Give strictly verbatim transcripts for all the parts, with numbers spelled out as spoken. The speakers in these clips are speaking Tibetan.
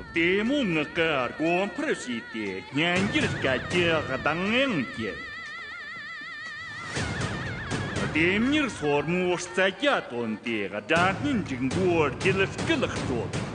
ལྡེ་མོ་ངག་གི་སྒོ་འཕར་ཕྱེས་ཏེ་སྙན་འགྱུར་སྐད་ཀྱི་གདངས་དབྱངས་བསྐྱེད། ལྡེམ་མྱུར་སོར་མོའི་རྩལ་རྒྱ་བཏོན་ཏེ་སྒྲ་སྙན་འབྲུག་མགོའི་རྒྱུད་སྐུད་དཀྲོལ།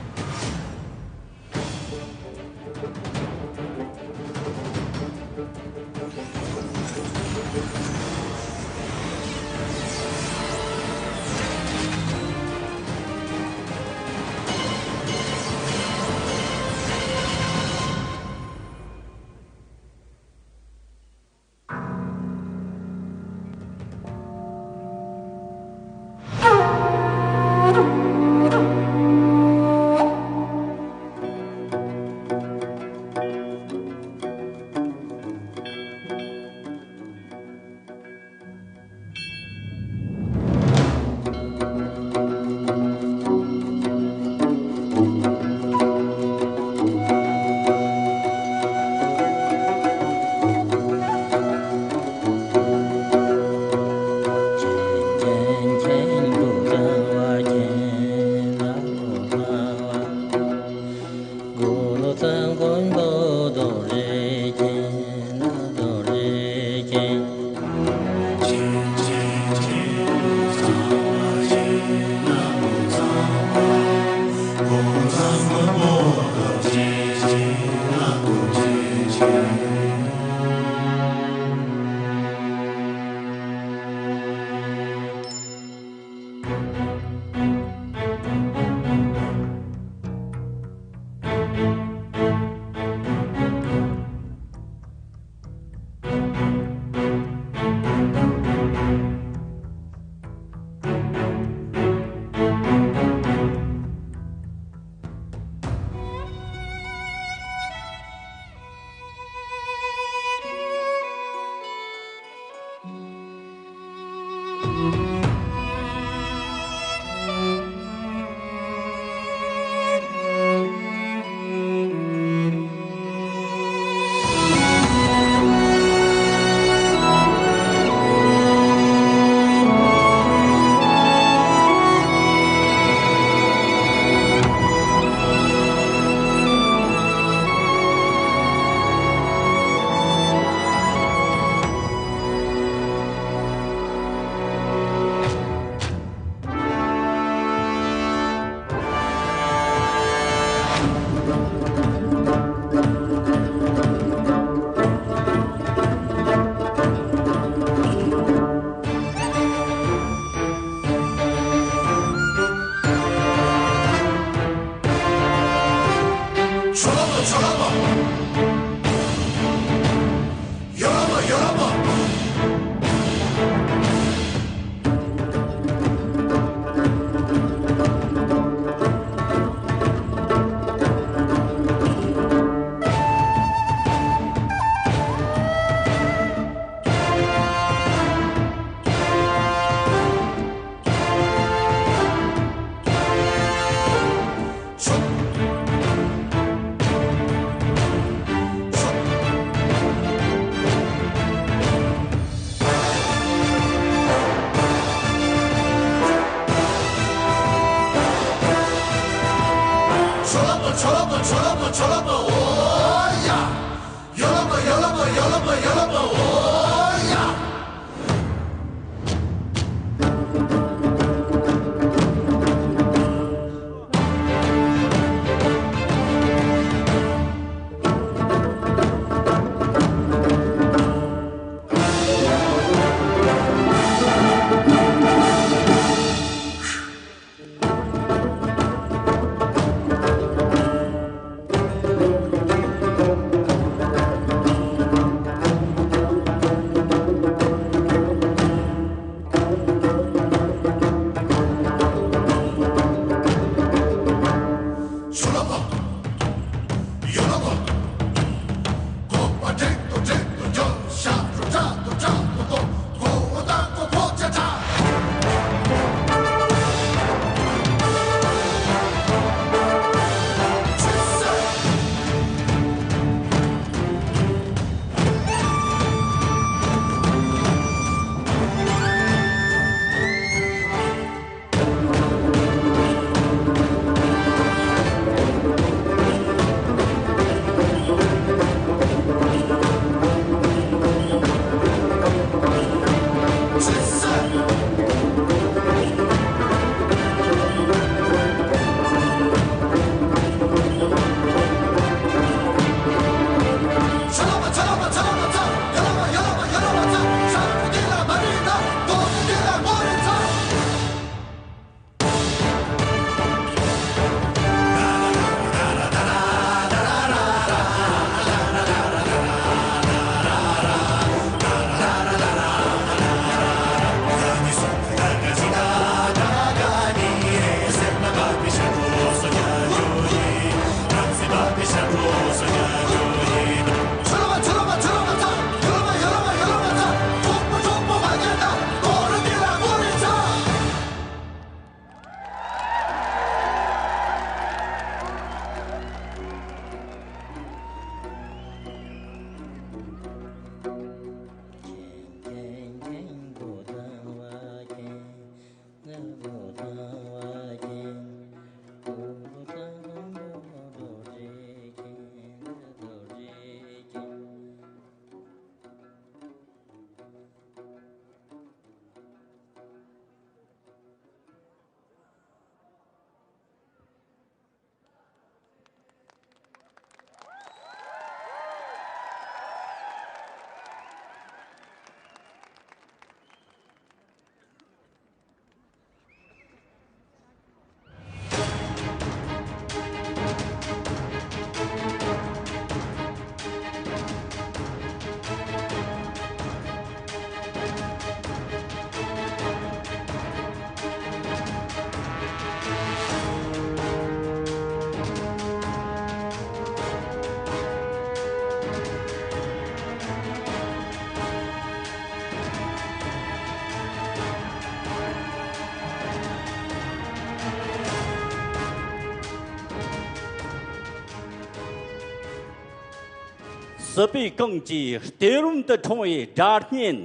སྲིད་པའི་གངས་ཀྱི་གཏེར་རུམ་དུ་འཁྲུངས་པའི་སྒྲ་སྙན།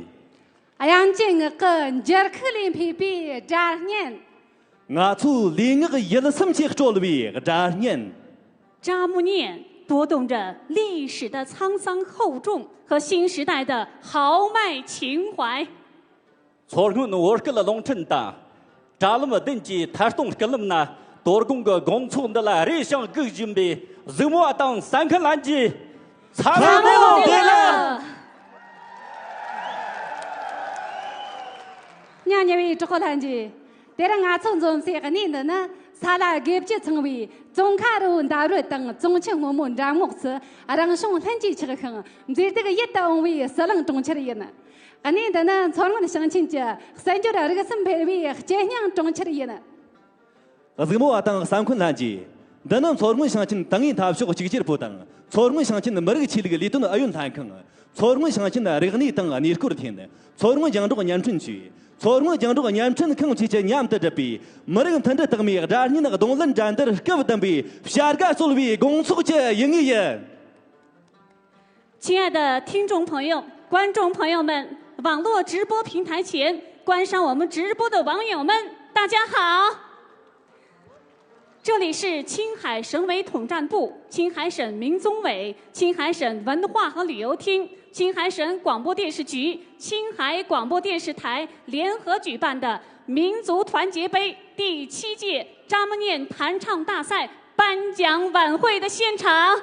དབྱངས་ཅན་ངག་གི་འགྱུར་ཁུག་ལས་འཕོས་པའི་སྒྲ་སྙན། ང་ཚོའི་ལུས་ངག་ཡིད་གསུམ་གྱིས་དཀྲོལ་བའི་སྒྲ་སྙན། 扎木念，读懂着历史的沧桑厚重和新时代的豪迈情怀。 མཚོ་སྔོན་བོད་སྐད་རླུང་འཕྲིན་དང་། དྲ་ལམ་བདུན་གྱི་ཐད་གཏོང་སྐུད་ལམ་ན། དོ་དགོང་གི་དགོང་ཚོགས་འདི་ལ་རེ་ཞིང་སྒུག་བཞིན་པའི་གཟིགས་མོ་བ་དང་གསན་མཁན་ལྷན་རྒྱས། འཚར་ལོངས་བདེ་ལེགས། སྙིང་ཉེ་བའི་གྲོགས་པོ་ལྷན་རྒྱས། དེ་རིང་ང་ཚོ་འཛོམས་སའི་གནས་འདི་ནི། ས་ལ་དགེ་བཅུ་ཚང་བའི་ཙོང་ཁ་རི་བོ་འདབས་རོལ་དང་ཙོང་ཆུ་སྔོན་མོའི་འགྲམ་ངོགས་སུ། རང་བྱུང་ལྷུན་གྱིས་ཆགས་ཤིང་མཛེས་སྡུག་ཡིད་དུ་འོང་བའི་ཟི་ལིང་གྲོང་ཁྱེར་ཡིན། གནས་འདི་ནི་མཚོ་སྔོན་ཞིང་ཆེན་གྱི་གསར་འགྱུར་རིག་གསུམ་འཕེལ་བའི་སྐྱེ་སྙིང་གྲོང་ཁྱེར་ཡིན། གཟིགས་མོ་བ་དང་གསན་མཁན་ལྷན་རྒྱས། འདི་ནི་མཚོ་སྔོན་ཞིང་ཆེན་ཏིང་ངེ་འཐབ་ཕྱོགས་གཅིག་གྱུར་པུའུ་དང་མཚོ་སྔོན་ཞིང་ཆེན་མི་རིགས་ཆོས་ལུགས་ལས་དོན་ཨུ་ཡོན་ལྷན་ཁང་། མཚོ་སྔོན་ཞིང་ཆེན་རིག་གནས་དང་གནས་སྐོར་ཐིན། མཚོ་སྔོན་རྒྱང་སྒྲོག་བརྙན་འཕྲིན་ཅུས། མཚོ་སྔོན་རྒྱང་སྒྲོག་བརྙན་འཕྲིན་ཁང་བཅས་ཀྱིས་མཉམ་དུ་བསྒྲུབས་པའི་མི་རིགས་མཐུན་སྒྲིལ་རྟགས་མའི་སྒྲ་སྙན་བགྲོ་གླེང་འགྲན་བསྡུར་སྐབས་བདུན་པའི་བྱ་དགའ་སྩོལ་བའི་དགོང་ཚོགས་ཀྱི་ཡུལ་དངོས་ཡིན། 亲爱的听众朋友、观众朋友们，网络直播平台前观赏我们直播的网友们，大家好！这里是青海省委统战部、青海省民宗委、青海省文化和旅游厅、青海省广播电视局、青海广播电视台联合举办的民族团结杯第七届扎木念弹唱大赛颁奖晚会的现场。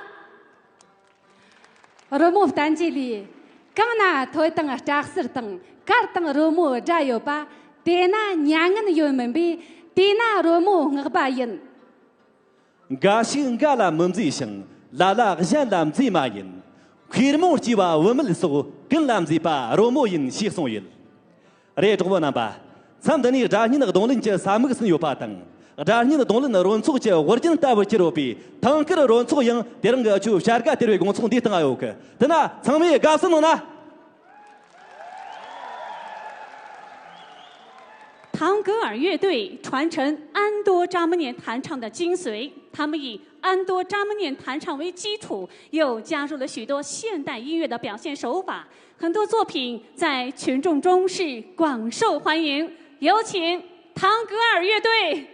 རོལ་མོ་བསྟན་བཅོས་ལས། གང་ན་ཐོས་དང་སྐྲ་གསུར་དང་། གར་དང་རོལ་མོའི་སྒྲ་ཡོད་པ། དེ་ན་མྱ་ངན་ཡོད་མིན་པས། དེས་ན་རོལ་མོ་བསྔགས་པ་ཡིན། འགའ་ཞིག་འགའ་ལ་མི་མཛེས་ཤིང་། ལ་ལ་གཞན་ལ་མཛེས་མ་ཡིན། མཁས་རྨོངས་སྐྱེས་པ་བུད་མེད་སོགས། ཀུན་ལ་མཛེས་པ་རོལ་མོ་ཡིན། ཞེས་གསུངས་ཡོད། རེད། གྲོགས་པོ་རྣམ་པ། མཚམས་འདི་ནས་སྒྲ་སྙན་རྡུང་ལེན་གྱི་ས་མིག་ཟིན་ཡོད་པ་དང་། སྒྲ་སྙན་རྡུང་ལེན་རོལ་ཚོགས་ཀྱི་དབུ་རྒྱན་ལྟ་བུར་གྱུར་ཡོད་པའི་ཐང་དཀར་རོལ་ཚོགས་ཡང་དེ་རིང་གི་ཆུ་བྱ་དགའ་སྟེར་བའི་དགོང་ཚོགས་འདིའི་སྟེང་ཡོད་གི། དེ་ན་ཚང་མས་དགའ་བསུ་གནང་ན། 唐格尔乐队传承安多扎木念弹唱的精髓，他们以安多扎木念弹唱为基础，又加入了许多现代音乐的表现手法，很多作品在群众中是广受欢迎。有请唐格尔乐队。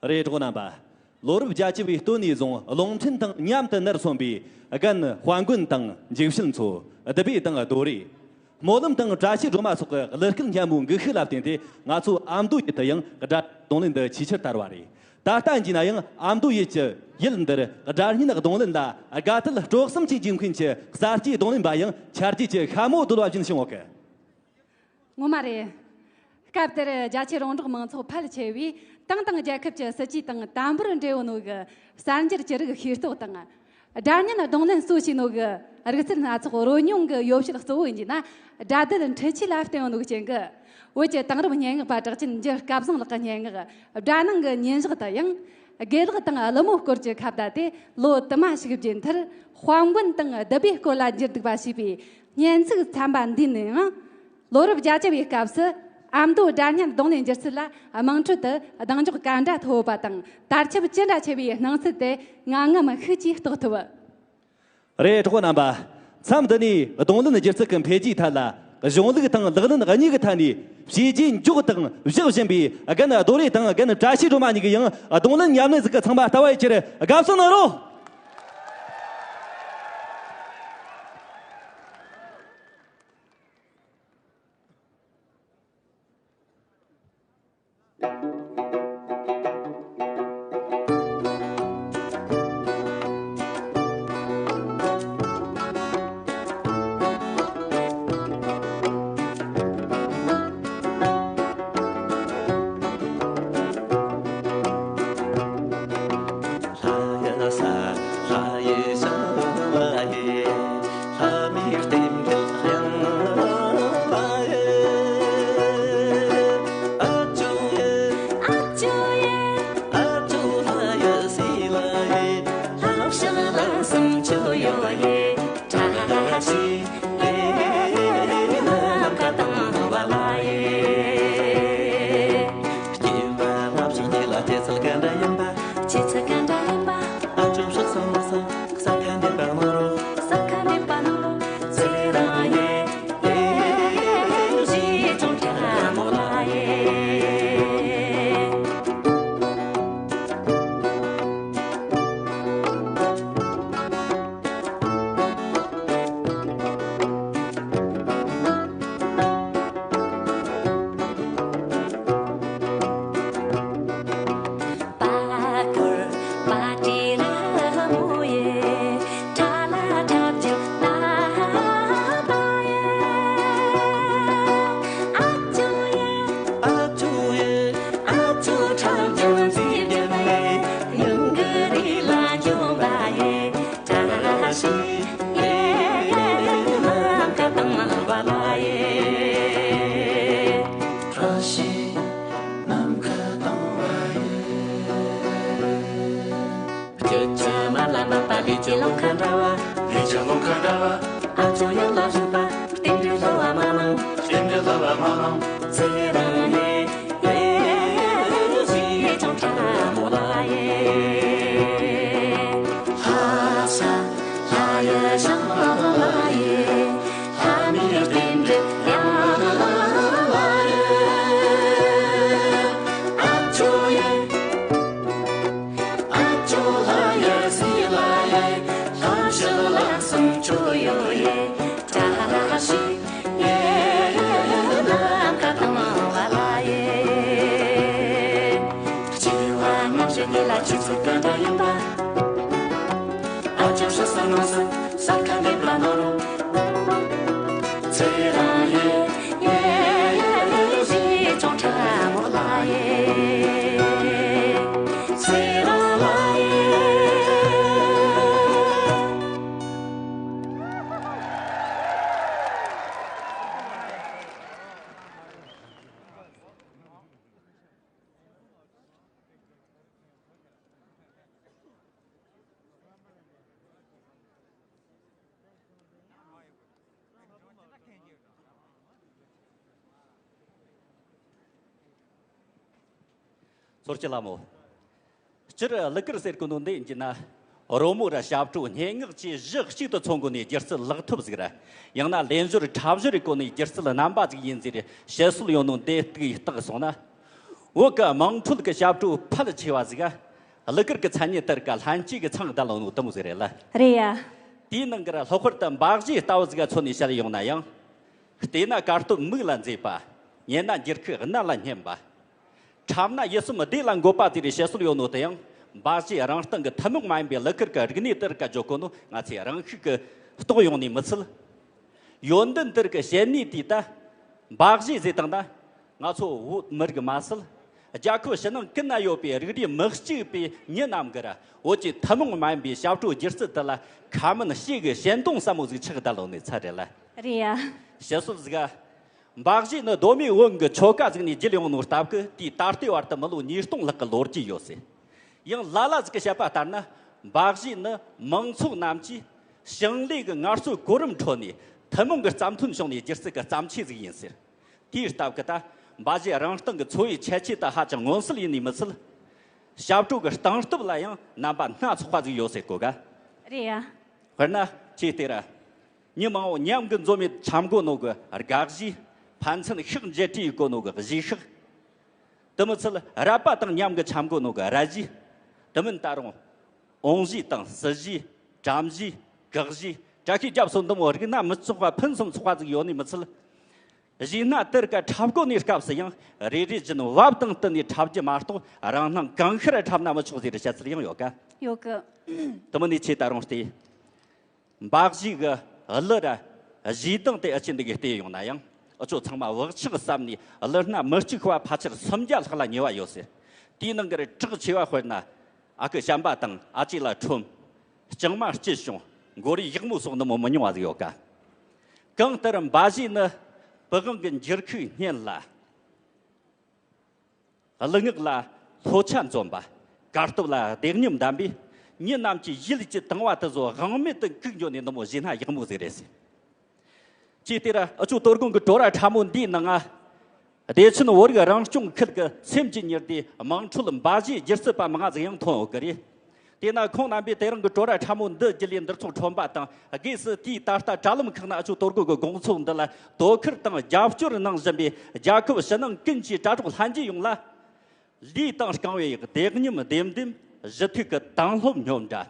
རེད། གྲོགས་རྣམ་པ། ལོ་རབས་བརྒྱད་ཅུ་བའི་སྟོད་ནས་བཟུང་རླུང་འཕྲིན་དང་མཉམ་དུ་ནར་སོན་པའི་རྒན་དཔལ་མགོན་དང་འཇིགས་བྱེད་མཚོ། བདུད་བྷེ་དང་རྡོ་རེ། སྨོན་ལམ་དང་བཀྲ་ཤིས་སྒྲོལ་མ་སོགས་ཀྱི་གླུ་སྐད་སྙན་མོའི་འགུལ་ཤུགས་ལ་བརྟེན་ཏེ། ང་ཚོ་ཨ་མདོ་ཡུལ་དུ་ཡང་སྒྲ་རྡུང་ལེན་འདི་ཆེས་ཆེར་དར་བ་རེད། ད་ལྟ་ཡིན་ན་ཡང་ཨ་མདོ་ཡུལ་གྱི་ཡུལ་འདིར་སྒྲ་སྙན་རྡུང་ལེན་ལ་དགའ་དད་སྤྲོ་གསུམ་གྱིས་འཇིགས་མཁན་གྱི་གསར་སྐྱེས་རྡུང་ལེན་པ་ཡང་ཆ་རྒྱུས་ཀྱི་ཤ་མོ་རྡོལ་བ་བཞིན་བྱུང་ཡོད་གི། ངོ་མ་རེད། སྐབས་དེར་རྒྱ་ཆེའི་རོང་འབྲོག་མང་ཚོགས་ཕལ་ཆེ་བས་ཏང་དང་རྒྱལ་ཁབ་ཀྱི་སྲིད་ཇུས་དང་དམ་པོར་འབྲེལ་ཡོད་ནོ་གི་གསར་འགྱུར་གྱི་རིགས་ཤེས་རྟོགས་དང་། སྒྲ་སྙན་རྡུང་ལེན་གཙོ་བྱས་ནོ་གི་རིག་རྩལ་སྣ་ཚོགས་རོལ་མྱོང་གི་ཡོ་བྱད་གཙོ་བོ་ཡིན་གྱི་ན། སྒྲ་སྡུད་འཕྲུལ་ཆས་ལ་བརྟེན་ཡོད་ནོ་གི་རྐྱེན་གྱིས། བོད་ཀྱི་དེང་རབས་སྙན་ངག་པ་གྲགས་ཅན་འཇུ་སྐལ་བཟང་ལགས་ཀྱི་སྙན་ངག་སྒྲ་ནང་གི་ཉིན་ཞག་དུ་ཡང་། དགེ་ལེགས་དང་ཀླུ་མོའི་སྐོར་གྱི་ཁ་བརྡ་དེ་ལོ་དུ་མ་ཞིག་རྗེས་མཐར་དཔལ་མགོན་དང་བདུད་བྷེའི་སྐོར་ལ་འགྱུར་འདུག་པ་ཞེས་པའི་སྙན་ཚིག་ཚན་པ་འདིའི་ནང་། ལོ་རབས་བརྒྱད་ཅུ་བའི་སྐབས་སུ་ཨ་མདོའི་སྒྲ་སྙན་རྡུང་ལེན་སྒྱུ་རྩལ་ལ་དམངས་ཁྲོད་དུ་གདེང་འཇོག་ག་འདྲ་ཐོབ་པ་དང་། དར་ཁྱབ་ཅི་འདྲ་ཆེ་བའི་སྣང་ཚུལ་དེ་ང་ངམ་ཤུགས་ཀྱིས་རྟོགས་ཐུབ། རེད། གྲོགས་རྣམ་པ། མཚམས་འདི་ནས་རྡུང་ལེན་སྒྱུ་རྩལ་གྱི་འཕེལ་རྒྱས་ཐད་ལ་གཞུང་ལུགས་དང་ལག་ལེན་གཉིས་ཀྱི་ཐད་ནས་བྱས་རྗེས་འཇོག་དང་བཞག་བཞིན་པའི་རྒན་རྡོ་རེ་དང་རྒན་བཀྲ་ཤིས་སྒྲོལ་མ་གཉིས་ཀྱིས་ཡང་རྡུང་ལེན་ཉམས་ལེན་ཟིག་གི་ཚང་མ་ལྟ་བ་ཡི་ཕྱིར་དགའ་བསུ་གནང་རོགས། ཚོར་ཅི་ལ་མོ། སྤྱིར་གླུ་གར་ཟེར་གོ་ནོ་འདི་ཡིན་གྱི་ན། རོལ་མོ་ར་ཞབས་བྲོ་སྙན་ངག་བཅས་གཞི་གཅིག་ཏུ་ཚང་དགོས་ནས་སྒྱུ་རྩལ་ལག་ཐོབ་ཟིག་ར། ཡང་ན་ལེན་སྦྱོར་འཁྲབ་སྦྱོར་རེ་གོ་ནས་སྒྱུ་རྩལ་རྣམ་པ་ཟིག་ཡིན་ཟེར་བཤད་སྲོལ་ཡོད་ནོ་འདི་ལྟ་བུའི་རྟགས་སོང་ན། བོད་ཀྱི་དམངས་ཁྲོད་ཀྱི་ཞབས་བྲོ་ཕལ་ཆེ་བ་ཟིག་ག་གླུ་གར་གྱི་མཚན་ཉིད་དེར་ཀ་ལྷན་སྐྱེས་ཀྱི་ཚང་བསྡད་ལོ་ནོ་དུ་མོ་ཟིག་རེད་ལ། རེད་ཡ། དེའི་ནང་གི་ར་ལྷག་པར་དུ་འབའ་གཞས་ལྟ་བུ་ཟིག་ག་མཚོན་ནས་བཤད་ཡོང་ན་ཡང་། བལྟས་ན་དཀའ་སྟོབས་མིག་ལ་མཛེས་པ། ཉན་ན་འགྱུར་ཁུག་རྣ་ལ་སྙན་པ། འཁྲབ་ན་ཡིད་སེམས་བདེ་ལ་འགོད་པ་དེ་རེད་བཤད་སྲོལ་ཡོད་ནོ་དེ་ཡང་། འབའ་གཞས་རང་སྟེང་གི་ཐུན་མོང་མ་ཡིན་པའི་གླུ་གར་གྱི་རིག་གནས་དེར་ཀ་འཇོག་གོ་ནོ་ང་ཚོས་རང་ཤུགས་ཀྱིས་རྟོགས་ཡོང་ནས་མི་ཚད། ཡོན་ཏན་དེར་གྱི་བཤད་ནུས་དེ་ད། འབའ་གཞས་ཟེར་དང་ན། ང་ཚོ་བོད་མི་རིགས་མ་ཟད། རྒྱལ་ཁབ་ཕྱི་ནང་ཀུན་ན་ཡོད་པའི་རིགས་རུས་མི་གཅིག་པའི་མི་རྣམས་ཀྱིས་བོད་ཀྱི་ཐུན་མོང་མ་ཡིན་པའི་ཞབས་བྲོ་སྒྱུ་རྩལ་དེ་ལ་ཁ་མིན་ཞེ་གི་ཞེན་སྡང་ཟབ་མོ་ཟིག་ཆགས་བསྡད་ལོ་ནས་ཚར་རེད་ལ། རེད་ཡ། བཤད་སྲོལ་ཟིག་ག་འབའ་གཞས་ནི་གདོད་མའི་བོན་གྱི་ཆོ་ག་ཟིག་ནས་བརྒྱུད་ཡོང་ནོ་སྟབས་ཀྱིས་དེའི་ད་ལྟའི་བར་དུ་མི་ལོ་ཉིས་སྟོང་ལྷག་གི་ལོ་རྒྱུས་ཡོད་ཟེར། ཡང་ལ་ལ་ཟིག་གིས་བཤད་པ་ལྟར་ན། འབའ་གཞས་ནི་མང་ཚོགས་རྣམས་ཀྱིས་ཞིང་ལས་ཀྱི་ངལ་རྩོལ་གོ་རིམ་ཁྲོད་ནས་ཐུན་མོང་གི་རྩ་དོན་བྱུང་ནས་སྒྱུ་རྩལ་གྱི་བརྩམས་ཆོས་ཟིག་ཡིན་ཟེར། དེའི་སྟབས་ཀྱིས་ད་འབའ་གཞས་རང་སྟེང་གི་འཚོ་བའི་ཁྱད་ཆོས་དེ་ཧ་ཅང་མངོན་གསལ་ཡིན་ནི་མི་ཚད། ཞབས་བྲོ་གི་སྟངས་སྟབས་ལ་ཡང་རྣམ་པ་སྣ་ཚོགས་པ་ཟིག་ཡོད་ཟེར་གོ་ག་རེད་ཡ། དཔེར་ན་ཅིག་ལྟོས་ར། མི་མང་བོ་མཉམ་གི་འཛོམས་མེད་འཁྲབ་གོ་ནོ་གི་དགའ་གཞས། ཕན་ཚུན་ཤག་འཇལ་བྲིས་གོ་ནོ་གི་གཞས་ཤག་དེ་མི་ཚད་ར་པ་དང་མཉམ་གི་འཁྲབ་གོ་ནོ་གི་ར་གཞས། དེ་མིན་ད་རུང་། འོང་གཞས་དང་སྲིད་གཞས། དྲ་གཞས། གག་གཞས། བཀྲ་ཤིས་རྒྱབ་སོགས་འདི་མོ་རིགས་སྣ་མི་ཚོགས་པ་ཕུན་སུམ་ཚོགས་པ་ཟིག་ཡོད་ནི་མི་ཚད། གཞས་སྣ་དེར་ཀ་འཁྲབ་གོ་ནི་སྐབས་སུ་ཡང་རེ་རེ་བཞིན་བབ་དང་བསྟུན་ནས་འཁྲབ་རྒྱུ་མ་གཏོགས་རང་སྣང་གང་ཤར་འཁྲབ་ན་མི་ཆོག་ཟེར་བཤད་ཚུལ་ཡང་ཡོད་ཀ་ཡོད་གི་དེ་མིན་ནི་ཆེ་ད་རུང་སྟེ། འབའ་གཞས་གི་གླུ་ར་གཞས་གདངས་དེ་ཨ་ཅེ་འདི་གི་བལྟས་ཡོང་ན་ཡང་ཨ་ཅོ་ཚང་མ་བག་ཆགས་བསམ་ནས་གླུ་སྣ་མི་གཅིག་པ་ཕལ་ཆེར་སུམ་བརྒྱ་ལྷག་ལ་ཉེ་བ་ཡོད་ཟེར། དེའི་ནང་གི་ར་གྲགས་ཆེ་བ་དཔེར་ན། ཨ་ཁུ་བྱམས་པ་དང་ཨ་ཅེ་ལ་ཁྲོམ། ལྕང་མ་སྐྱིད་བྱུང་། མགོ་རིལ་ཡག་མོ་སོགས་འདི་མོ་མི་ཉུང་བ་ཟིག་ཡོད་ཀ་གང་ལྟར་འབའ་གཞས་ནི་པི་ཝང་གི་འགྱུར་ཁུག་སྙན་ལ། གླུ་ངག་ལ་ལྷོད་ཆ་འཛོམས་པ། དཀའ་སྟོབས་ལ་བདེ་སྙོམས་ལྡན་པས། མི་རྣམས་ཀྱི་ཡིད་ཀྱི་དང་བ་དེ་ཚོ་དབང་མེད་དུ་འགུག་འགྱོ་ནས་འདི་མོ་གཞས་སྣ་ཡག་མོ་ཟིག་རེད་ཟེར། ཅེས་དེར་ཨ་ཅོ་དོ་དགོང་གི་བྲོ་ར་ཕྲ་མོ་འདིའི་ནང་ང་། བདེ་ཆེན་བོད་རིགས་རང་སྐྱོང་ཁུལ་གྱི་སེམས་ཀྱི་ཉི་ཟླའི་དམངས་ཁྲོད་འབའ་གཞས་སྒྱུ་རྩལ་པ་མང་ང་ཟིག་ཡང་ཐོན་ཡོད་ཀི་རེད། དེས་ན་ཁོང་རྣམ་པས་དེ་རིང་གི་བྲོ་ར་ཕྲ་མོ་འདི་བརྒྱུད་ལས་འདིར་ཚོགས་ཁྲོམ་པ་དང་སྒོས་སུ་དེའི་ད་ལྟ་དྲ་ལམ་ཁག་ན་ཨ་ཅོ་དོ་དགོང་གི་དགོང་ཚོགས་འདི་ལ་དོ་ཁུར་དང་རྒྱབ་སྐྱོར་གནང་བཞིན་པའི་རྒྱལ་ཁབ་ཕྱི་ནང་ཀུན་གྱི་དྲ་གྲོགས་ལྷན་རྒྱས་ཡོངས་ལ། ལུས་དང་རྐང་བའི་བདེ་སྙོམས་ལྡེམ་ལྡེམ། གཞུ་ཐུག་གི་དྭངས་ལྷོད་སྙོམས་འདྲ།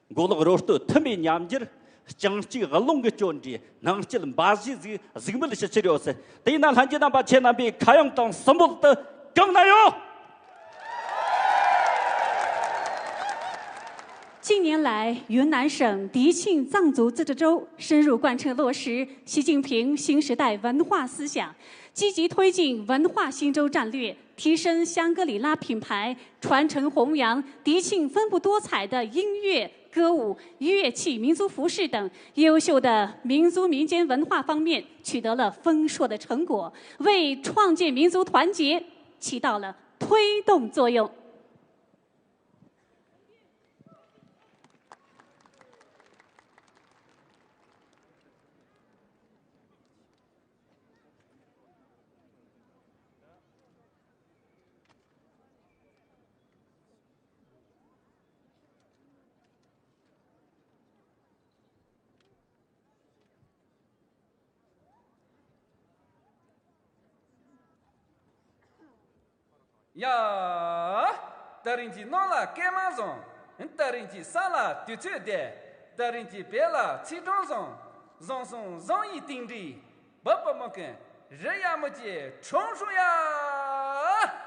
མགོ་ལོག་རོ་སྟོད་མཐུན་པའི་ཉམས་འགྱུར། རྐྱང་གཅིག་རླུང་གི་སྐྱོན་འདྲའི་སྣང་བསྐྱེད་འབའ་གཞས་ཟིག་གཟིགས་མོལ་ཞུ་ཕྱིར་ཡོད་ཟེར། དེས་ན་ལྷན་རྒྱས་རྣམ་པ་ཁྱེད་རྣམ་པའི་ཁ་གཡང་དང་གསུང་འབོད་དུ་གང་ན་ཡོད། 近年来，云南省迪庆藏族自治州深入贯彻落实习近平新时代文化思想，积极推进文化新州战略，提升香格里拉品牌，传承弘扬迪庆丰富多彩的音乐、歌舞、乐器、民族服饰等优秀的民族民间文化方面取得了丰硕的成果，为创建民族团结起到了推动作用。 ཨ་ ཡ། ད་རིང་གི་ནང་ལ་སྐད་མ་བཟང་། ད་རིང་གི་ས་ལ་དུས་ཚོད་བདེ། ད་རིང་གི་བེ་ལ་ཚིག་གྲངས་བཟང་། བཟང་སོང་བཟང་ཡིན་ཏིང་འདྲི། བ་བ་མ་ཀན་རི་ཡ་མོ་ཅེ་ཁྲོང་ཧྲུང་ཡ།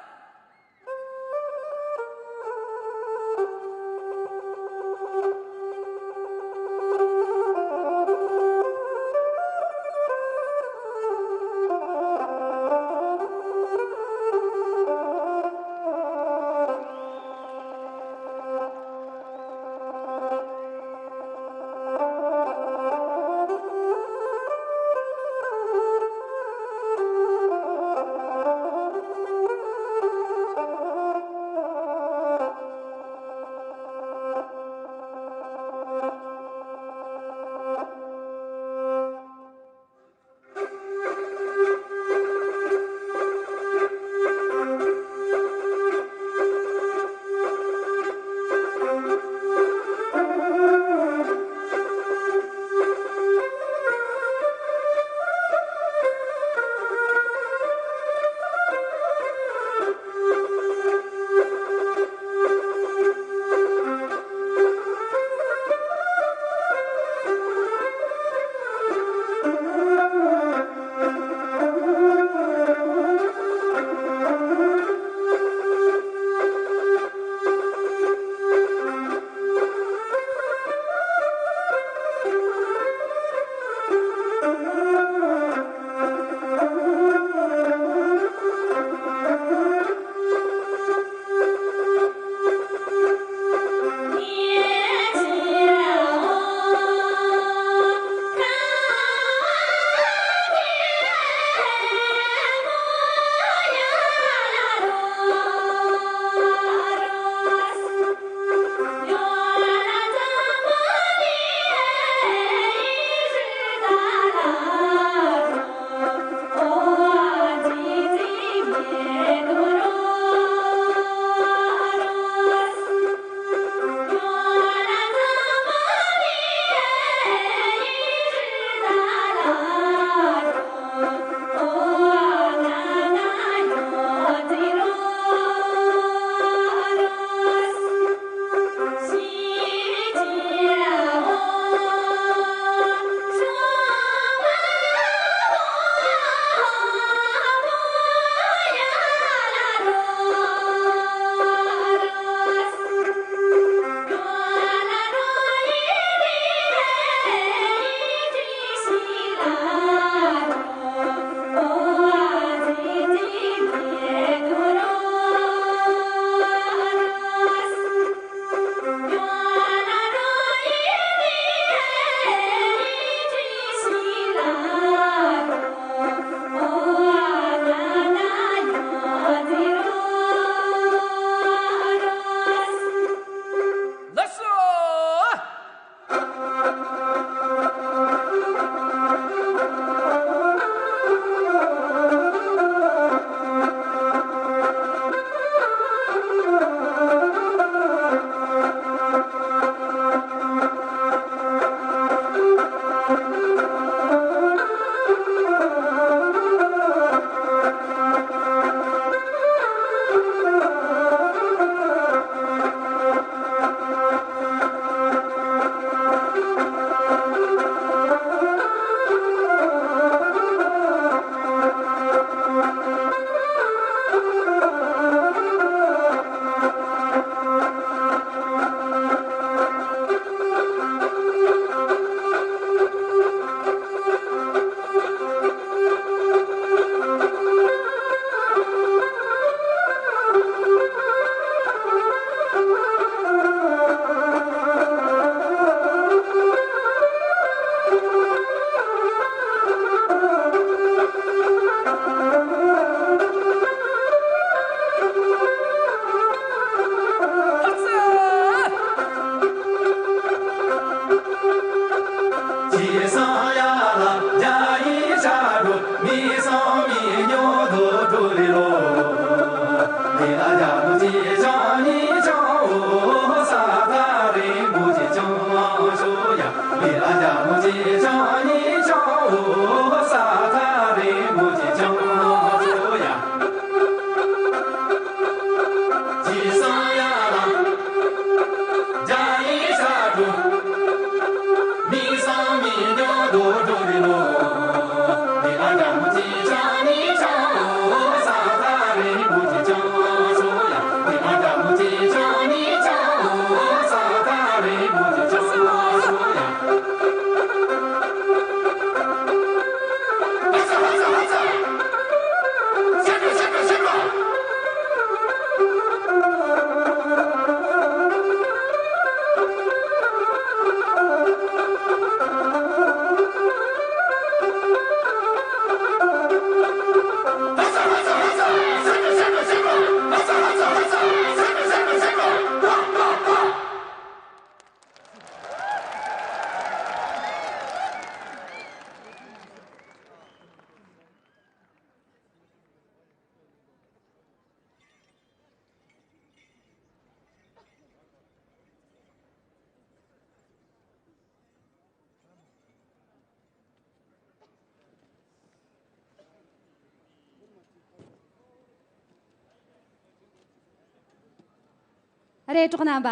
རེད། གྲོགས་རྣམ་པ།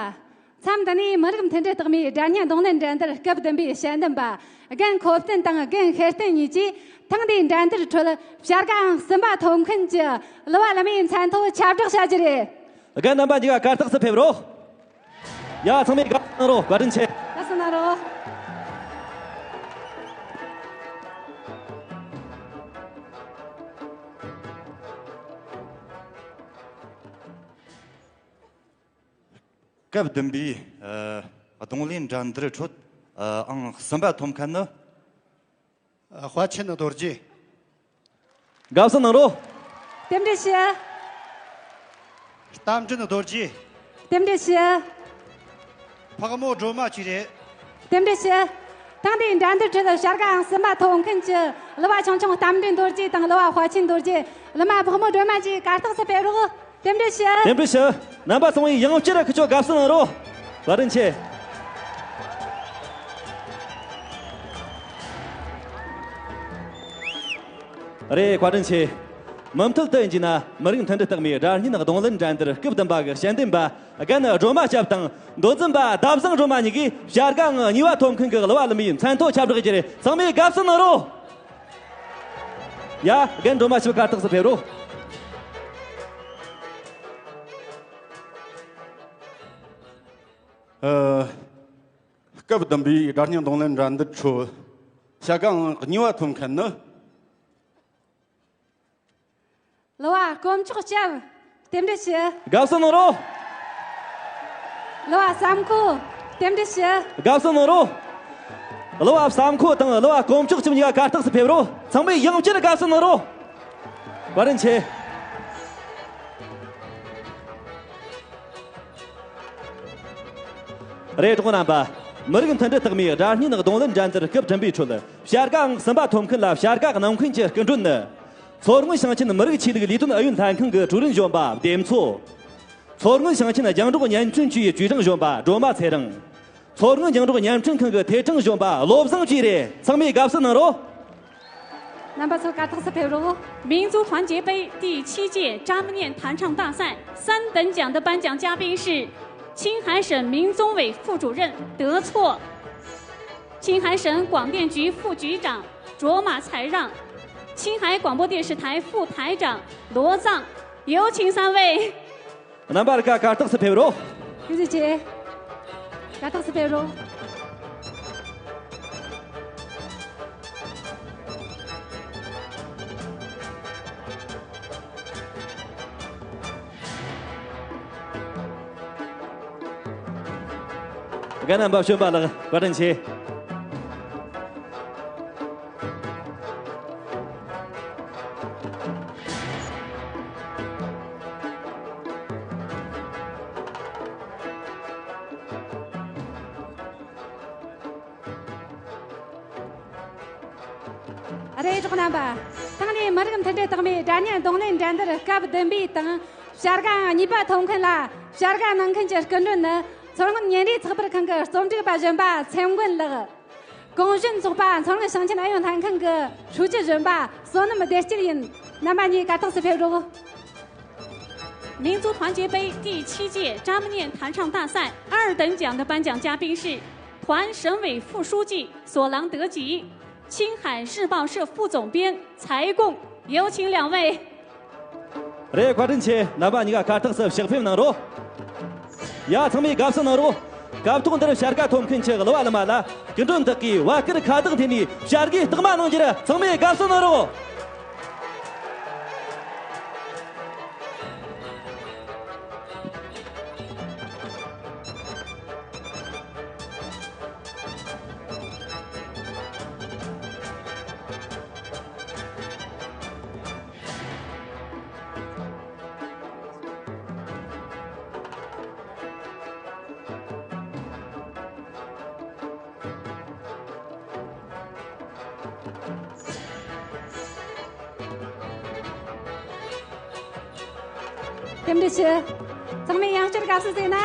མཚམས་འདི་ནས་མི་རིགས་མཐུན་སྒྲིལ་རྟགས་མའི་སྒྲ་སྙན་རྡུང་ལེན་འགྲན་བསྡུར་སྐབས་བདུན་པའི་དཔྱད་འདེམས་པ་རྒན་ཁོ་བསྟན་དང་རྒན་ཤེར་བསྟན་གཉིས་ཀྱིས་ཐེངས་འདིའི་འགྲན་བསྡུར་ཁྲོད་བྱ་དགའ་ཨང་གསུམ་པ་ཐོབ་མཁན་གྱི་གླུ་བ་གླུ་མའི་མཚན་ཐོ་ཁྱབ་བསྒྲགས་བྱ་རྒྱུ་རེད། རྒན་རྣམ་པ་གཉིས་ཀ་གར་སྟེགས་སུ་ཕེབས་རོགས། ཡ། ཚང་མས་དགའ་བསུ་གནང་རོགས། བཀའ་དྲིན་ཆེ། དགའ་བསུ་གནང་རོགས། སྐབས་བདུན་པའི་ཨ་རྡུང་ལེན་འགྲན་བསྡུར་ཁྲོད་ཨ་ཨང་གསུམ་པ་ཐོབ་མཁན་ནི། ཨ། དཔལ་ཆེན་རྡོ་རྗེ། དགའ་བསུ་གནང་རོགས། རྟེན་འབྲེལ་ཞུ། རྟ་མགྲིན་རྡོ་རྗེ། རྟེན་འབྲེལ་ཞུ། ཕག་མོ་སྒྲོལ་མ་བཅས་རེད། རྟེན་འབྲེལ་ཞུ། ཐེངས་འདིའི་འགྲན་བསྡུར་ཁྲོད་བྱ་དགའ་ཨང་གསུམ་པ་ཐོབ་མཁན་གྱི་གླུ་བ་ཆུང་ཆུང་རྟ་མགྲིན་རྡོ་རྗེ་དང་གླུ་བ་དཔལ་ཆེན་རྡོ་རྗེ། གླུ་མ་ཕག་མོ་སྒྲོལ་མ་བཅས་གར་སྟེགས་སུ་ཕེབས་རོགས། རྟེན་འབྲེལ་ཞུ། རྟེན་འབྲེལ་ཞུ། རྣམ་པ་ཚང་མས་ཡང་བསྐྱར་ཁུ་ཆོ་དགའ་བསུ་གནང་རོགས། བཀའ་དྲིན་ཆེ། རེད། བཀའ་དྲིན་ཆེ། མུ་མཐུད་དུ་ཡིན་གྱི་ན་མི་རིགས་མཐུན་སྒྲིལ་རྟགས་མའི་སྒྲ་སྙན་རྡུང་ལེན་འགྲན་བསྡུར་སྐབས་བདུན་པ་གི་དཔྱད་འདེམས་པ་རྒན་སྒྲོལ་མ་སྐྱབས་དང་མདོ་འཛིན་པ་ཟླ་བཟང་སྒྲོལ་མ་གཉིས་ཀྱིས་བྱ་དགའ་ཨང་གཉིས་པ་ཐོབ་མཁན་གྱི་གླུ་བ་གླུ་མའི་མཚན་ཐོ་ཁྱབ་བསྒྲགས་རྒྱུ་རེད། ཚང་མས་དགའ་བསུ་གནང་རོགས། ཡ། རྒན་སྒྲོལ་མ་ཞིག་གར་སྟེགས་སུ་ཕེབས་རོགས། ཨ། སྐབས་བདུན་པའི་སྒྲ་སྙན་རྡུང་ལེན་འགྲན་བསྡུར་ཁྲོད་བྱ་དགའ་ཨང་གཉིས་པ་ཐོབ་མཁན་ནི། གླུ་བ་དཀོན་མཆོག་སྐྱབས། རྟེན་འབྲེལ་ཞུ། དགའ་བསུ་གནང་རོགས། གླུ་བ་བསམ་ཁོ། རྟེན་འབྲེལ་ཞུ། དགའ་བསུ་གནང་རོགས། གླུ་བ་བསམ་ཁོ་དང་གླུ་བ་དཀོན་མཆོག་སྐྱབས་གཉིས་ཀ་གར་སྟེགས་སུ་ཕེབས་རོགས། ཚང་མས་ཡང་བསྐྱར་དགའ་བསུ་གནང་རོགས། བཀའ་དྲིན་ཆེ། རེད། གྲོགས་རྣམ་པ། མི་རིགས་མཐུན་སྒྲིལ་རྟགས་མའི་སྒྲ་སྙན་རྡུང་ལེན་འགྲན་བསྡུར་སྐབས་བདུན་པའི་ཁྲོད་བྱ་དགའ་ཨང་གསུམ་པ་ཐོབ་མཁན་ལ་བྱ་དགའ་གནང་མཁན་གྱི་སྐུ་མགྲོན་ནི། མཚོ་སྔོན་ཞིང་ཆེན་མི་རིགས་ཆོས་ལུགས་ལས་དོན་ཨུ་ཡོན་ལྷན་ཁང་གི་ཀྲུའུ་རིན་གཞོན་པ་བདེ་མཚོ། མཚོ་སྔོན་ཞིང་ཆེན་རྒྱང་སྒྲོག་བརྙན་འཕྲིན་ཅུའི་ཅུའུ་ཀྲང་གཞོན་པ་སྒྲོལ་མ་ཚེ་རིང་། མཚོ་སྔོན་རྒྱང་སྒྲོག་བརྙན་འཕྲིན་ཁང་གི་ཐད་ཀྲང་གཞོན་པ་བློ་བཟང་བཅས་རེད། ཚང་མས་དགའ་བསུ་གནང་རོགས། རྣམ་པ་ཚོ་གར་སྟེགས་སུ་ཕེབས་རོགས། 民族团结杯第七届张念弹唱大赛三等奖的颁奖嘉宾是青海省民宗委副主任德措，青海省广电局副局长卓玛才让，青海广播电视台副台长罗藏，有请三位。 རྣམ་པ་ལ་ཀ་གར་སྟེགས་སུ་ཕེབས་རོགས། ཐུགས་རྗེ་ཆེ། གར་སྟེགས་སུ་ཕེབས་རོགས། རྒན་རྣམ་པ་གཞོན་པ་ལགས་བཀའ་དྲིན་ཆེ། རེད། གྲོགས་རྣམ་པ། ཐེངས་འདིའི་མི་རིགས་མཐུན་སྒྲིལ་རྟགས་མའི་སྒྲ་སྙན་རྡུང་ལེན་འགྲན་བསྡུར་སྐབས་བདུན་པའི་དང་བྱ་དགའ་ཨང་གཉིས་པ་ཐོབ་མཁན་ལ་བྱ་དགའ་གནང་མཁན་གྱི་སྐུ་མགྲོན་ནི་མཚོ་སྔོན་ཉིན་རེའི་ཚགས་པར་ཁང་གི་རྩོམ་སྒྲིག་པ་གཞོན་པ་ཚེ་མགོན་ལགས། གུང་གཞོན་ཚོགས་པ་མཚོ་སྔོན་ཞིང་ཆེན་ཨུ་ཡོན་ལྷན་ཁང་གི་ཧྲུའུ་ཅི་གཞོན་པ་བསོད་ནམས་བདེ་སྐྱིད་ཡིན། རྣམ་པ་གཉིས་གར་སྟེགས་སུ་ཕེབས་རོགས། 民族团结杯第七届张念弹唱大赛二等奖的颁奖嘉宾是团省委副书记索朗德吉、青海日报社副总编柴贡，有请两位。 རེད། བཀའ་དྲིན་ཆེ། རྣམ་པ་གཉིས་ཀ་གར་སྟེགས་སུ་ཕྱག་ཕེབས་གནང་རོགས། ཡ། ཚང་མས་དགའ་བསུ་གནང་རོགས། སྐབས་ཐོག་འདིར་བྱ་དགའ་ཐོབ་མཁན་གྱི་གླུ་བ་གླུ་མ་ལ་སྐུ་མགྲོན་དག་གིས་བ་སྐུར་ཁ་བཏགས་འཐེན་ནས་བྱ་དགའི་རྟགས་མ་གནང་རྒྱུར་ཚང་མས་དགའ་བསུ་གནང་རོགས། རྟེན་འབྲེལ་ཞུ། ཚང་མས་ཡང་བསྐྱར་དགའ་བསུ་ཟེར་ན།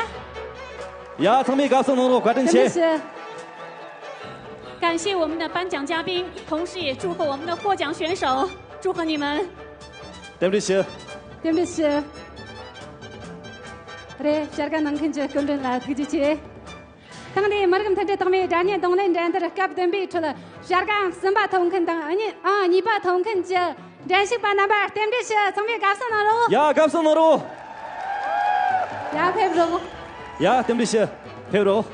ཡ། ཚང་མས་དགའ་བསུ་གནང་རོགས། བཀའ་དྲིན་ཆེ། རྟེན་འབྲེལ་ཞུ། 感谢我们的颁奖嘉宾，同时也祝贺我们的获奖选手，祝贺你们。 རྟེན་འབྲེལ་ཞུ། རྟེན་འབྲེལ་ཞུ། རེད། བྱ་དགའ་གནང་མཁན་གྱི་སྐུ་མགྲོན་ལ་ཐུགས་རྗེ་ཆེ། ཐེངས་འདིའི་མི་རིགས་མཐུན་སྒྲིལ་རྟགས་མའི་སྒྲ་སྙན་རྡུང་ལེན་འགྲན་བསྡུར་སྐབས་བདུན་པའི་ཁྲོད་བྱ་དགའ་ཨང་གསུམ་པ་ཐོབ་མཁན་དང་ཨ་ནི་ཨང་གཉིས་པ་ཐོབ་མཁན་གྱི་འགྲན་ཞུགས་པ་རྣམ་པར་རྟེན་འབྲེལ་ཞུ། ཚང་མས་དགའ་བསུ་གནང་རོགས། ཡ། དགའ་བསུ་གནང་རོགས། ཡ། ཕེབས་རོགས། ཡ། རྟེན་འབྲེལ་ཞུ། ཕེབས་རོགས།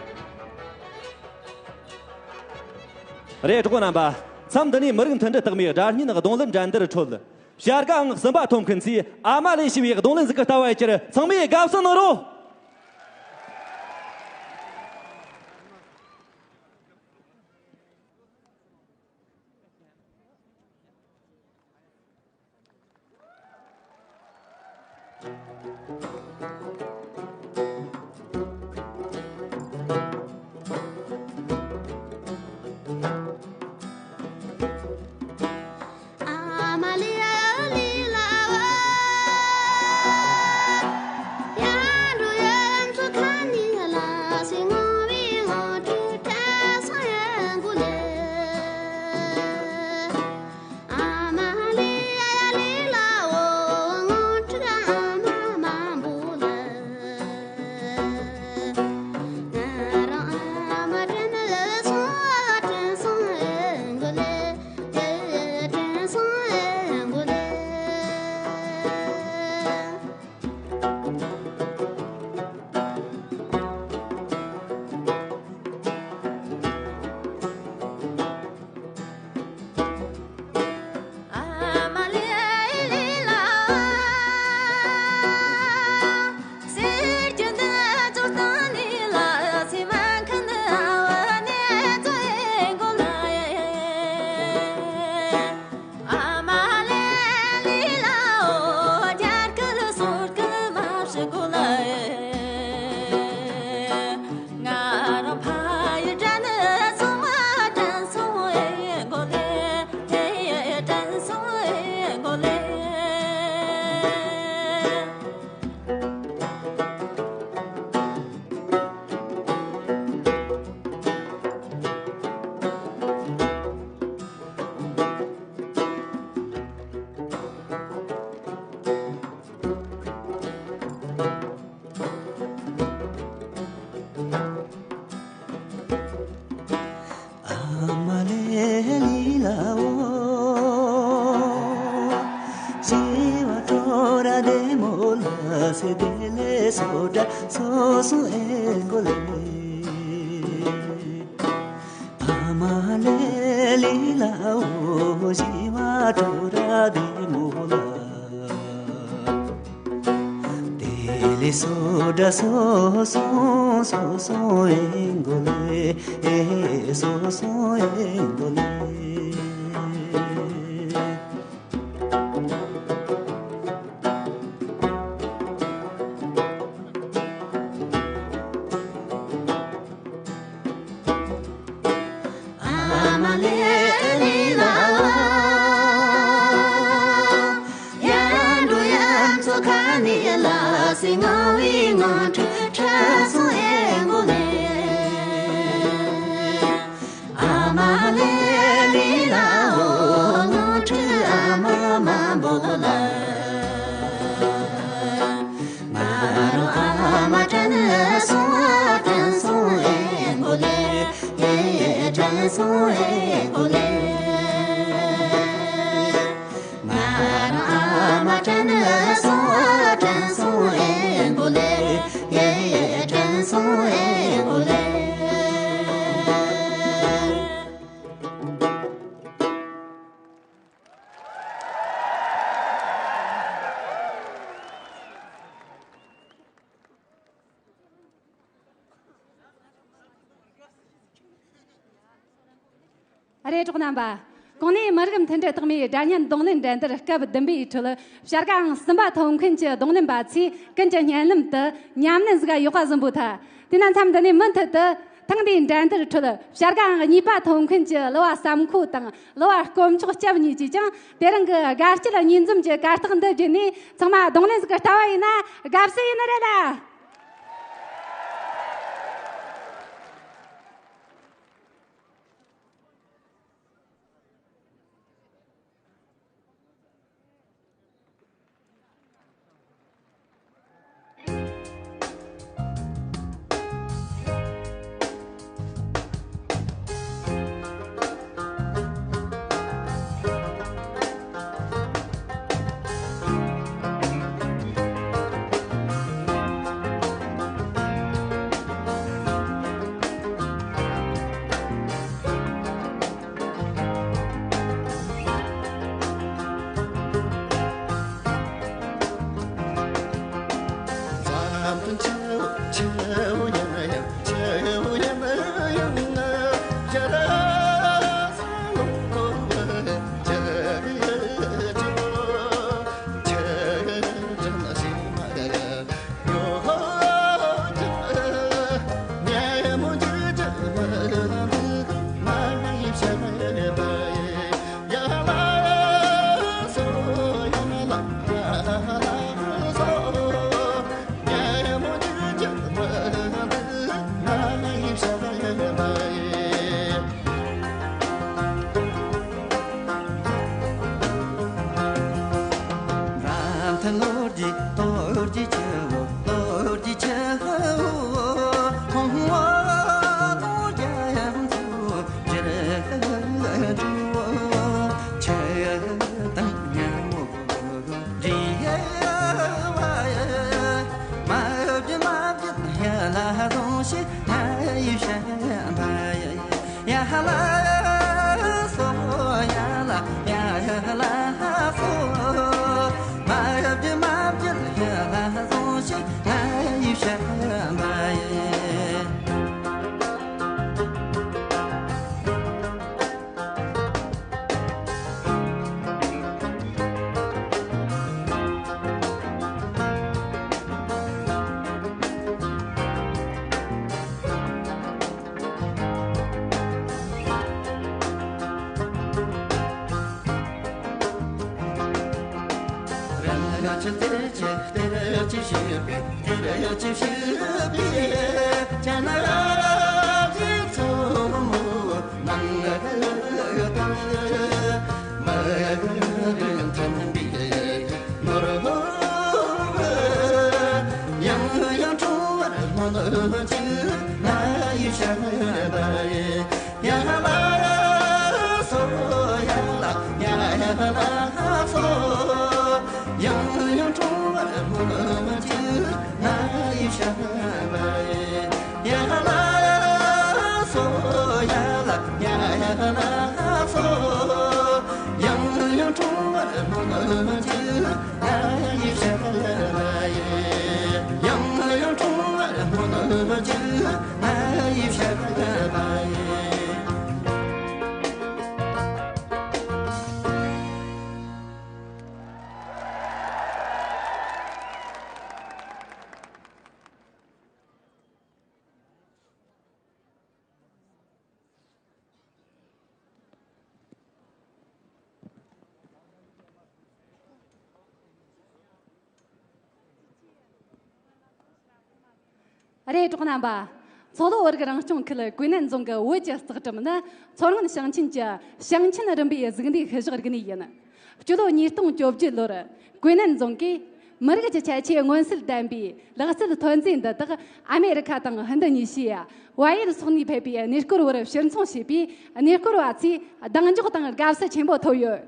རེད། གྲོགས་པོ་རྣམ་པ། མཚམས་འདི་ནས་མི་རིགས་མཐུན་སྒྲིལ་རྟགས་མའི་སྒྲ་སྙན་རྡུང་ལེན་འགྲན་བསྡུར་ཁྲོད་བྱ་དགའ་ཨང་གསུམ་པ་ཐོབ་མཁན་ཚོས་ཨ་མ་ལེ་ཞེས་པའི་རྡུང་ལེན་ཟིག་གི་ལྟ་བ་ཡི་ཕྱིར་ཚང་མས་དགའ་བསུ་གནང་རོགས། ཨ་རེ། གྲོགས་རྣམ་པ། གོང་ནས་མི་རིགས་མཐུན་སྒྲིལ་རྟགས་མའི་སྒྲ་སྙན་རྡུང་ལེན་འགྲན་བསྡུར་སྐབས་བདུན་པའི་ཁྲོད་བྱ་དགའ་ཨང་གསུམ་པ་ཐོབ་མཁན་གྱི་རྡུང་ལེན་པ་ཚོས་ཀུན་གྱི་སྙན་ལམ་དུ་ཉམས་ལེན་ཟིག་གཡོག་པ་བཟང་པོ་ཐལ། དེས་ན་མཚམས་འདི་ནས་མུ་མཐུད་དུ་ཐེངས་འདིའི་འགྲན་བསྡུར་ཁྲོད་བྱ་དགའ་ཨང་གཉིས་པ་ཐོབ་མཁན་གྱི་གླུ་བ་བསམ་ཁོ་དང་གླུ་བ་དཀོན་མཆོག་སྐྱབས་གཉིས་ཀྱིས་ཀྱང་དེ་རིང་གི་དགའ་སྐྱིད་གཉིས་འཛོམས་ཀྱི་གར་སྟེགས་འདི་བརྒྱུད་ནས་ཚང་མ་རྡུང་ལེན་ཟིག་གི་ལྟ་བ་ཡིན་ན་དགའ་བསུ་ཡིན་ནི་རེད་ལ། ཀྱི་ཆུ་བོ། ལོ་རྒྱུས་ཆུ་བོ། ཁོང་བོ་ལོ་རྒྱ་ཡམ་ཚོ་ཕྱིར་འགྲོ། ཆུ་དང་ཉ་མོ་འདྲེས་པ་ཡི། མ་བརྒྱུད་མ་བརྒྱུད་ཡར་ལ་སོང་ཞིག་ང་ཡི་བྱམས་པ་ཡི། ཡ་ལ་སོ། ཡ་ལ་ཡ་ལ་སོ། མ་བརྒྱུད་མ་བརྒྱུད་ཡར་ལ་སོང་ཞིག་ང་ཡི་བྱམས་པ་ཡི། རེད། གྲོགས་རྣམ་པ། མཚོ་ལྷོ་བོད་རིགས་རང་སྐྱོང་ཁུལ་ཀུའེ་ནན་རྫོང་གི་བོད་ཀྱི་རྩེག་གྲུམ་ནི། མཚོ་སྔོན་ཞིང་ཆེན་གྱི་ཞིང་ཆེན་རིམ་པའི་གཟུགས་འདས་ཤུལ་བཞག་རིག་གནས་ཡིན། སྤྱི་ལོ་ཉིས་སྟོང་བཅོ་བརྒྱད་ལོར་ཀུའེ་ནན་རྫོང་གིས་མི་རིགས་ཀྱི་ཁྱད་ཆོས་མངོན་གསལ་ལྡན་པའི་ལག་རྩལ་ཐོན་རྫས་འདི་དག་ཨ་མེ་རི་ཁ་དང་ཧིན་རྡུ་ནི་ཤི་ཡ། བལ་ཡུལ་སོགས་ནས་ཕེབས་པའི་གནས་སྐོར་བར་ཕྱིར་འཚོང་བྱས་པས། གནས་སྐོར་བ་ཚོས་གདེང་འཇོག་དང་དགའ་བསུ་ཆེན་པོ་ཐོབ་ཡོད།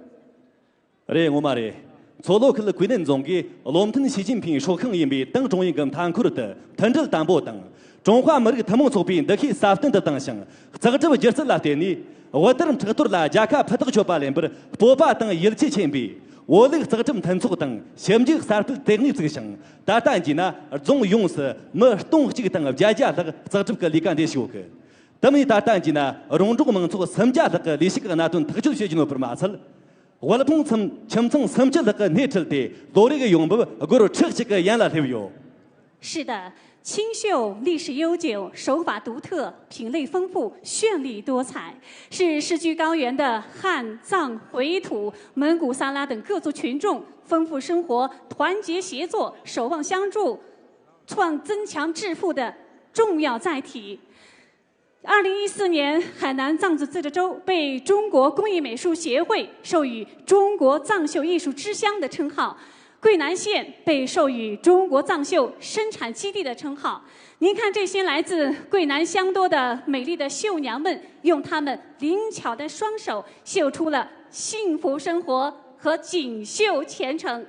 རེད། ངོ་མ་རེད། མཚོ་ལྷོ་ཁུལ་ཀུའེ་ནན་རྫོང་གིས་བློ་མཐུན་ཞི་ཅིན་ཕིང་སྲོག་ཤིང་ཡིན་པའི་ཏང་ཀྲུང་དབྱང་གི་མཐའ་འཁོར་དུ་མཐུན་སྒྲིལ་དམ་པོ་དང་། ཀྲུང་ཧྭ་མི་རིགས་ཐུན་མོང་ཚོགས་པའི་འདུ་ཤེས་ཟབ་སྟོན་དུ་བཏང་ཞིང་། རྩེག་གྲུབ་སྒྱུ་རྩལ་ལ་བརྟེན་ནས། དབུལ་ཐར་ཕྲུག་གཏོར་ལ་རྒྱལ་ཁ་ཕུ་ཐག་ཆོད་པ་ལེན་པར་སྤོབས་པ་དང་ཡིད་ཆེས་ཆེན་པོས། བོད་ལུགས་རྩེག་གྲུབ་མཐུན་ཚོགས་དང་ཞིབ་འཇུག་གསར་སྤེལ་ལྟེ་གནས་བཙུགས་ཤིང་། ད་ལྟ་གྱི་ན་རྫོང་ཡོངས་སུ་མི་སྟོང་གཅིག་དང་བརྒྱད་བརྒྱ་ལྷག་རྩེག་གྲུབ་ཀྱི་ལས་ཀ་འདི་བྱེད་ཡོད་གི། དེ་མིན་ད་ལྟ་གྱི་ན་རོང་འབྲོག་མང་ཚོགས་སུམ་བརྒྱ་ལྷག་གི་ལས་ཞུགས་ཀྱི་གནད་དོན་ཐག་གཅོད་བྱེད་ཀྱི་ཡོད་པར་མ་ཚད། དབུལ་ཕོངས་ཁྱིམ་ཁྱིམ་ཚང་སུམ་ཅུ་ལྷག་གི་སྣེ་ཁྲིད་དེ་ལོ་རེ་གི་ཡོང་འབབ་སྒོར་ཁྲི་གཅིག་གི་ཡན་ལ་སླེབས་ཡོད། 是的，清秀，历史悠久，手法独特，品类丰富，绚丽多彩，是世居高原的汉、藏、回土、蒙古、撒拉等各族群众丰富生活、团结协作、守望相助、创增强致富的重要载体。二零一四年，海南藏族自治州被中国工艺美术协会授予中国藏绣艺术之乡的称号，桂南县被授予中国藏绣生产基地的称号。您看，这些来自桂南乡多的美丽的绣娘们，用她们灵巧的双手绣出了幸福生活和锦绣前程。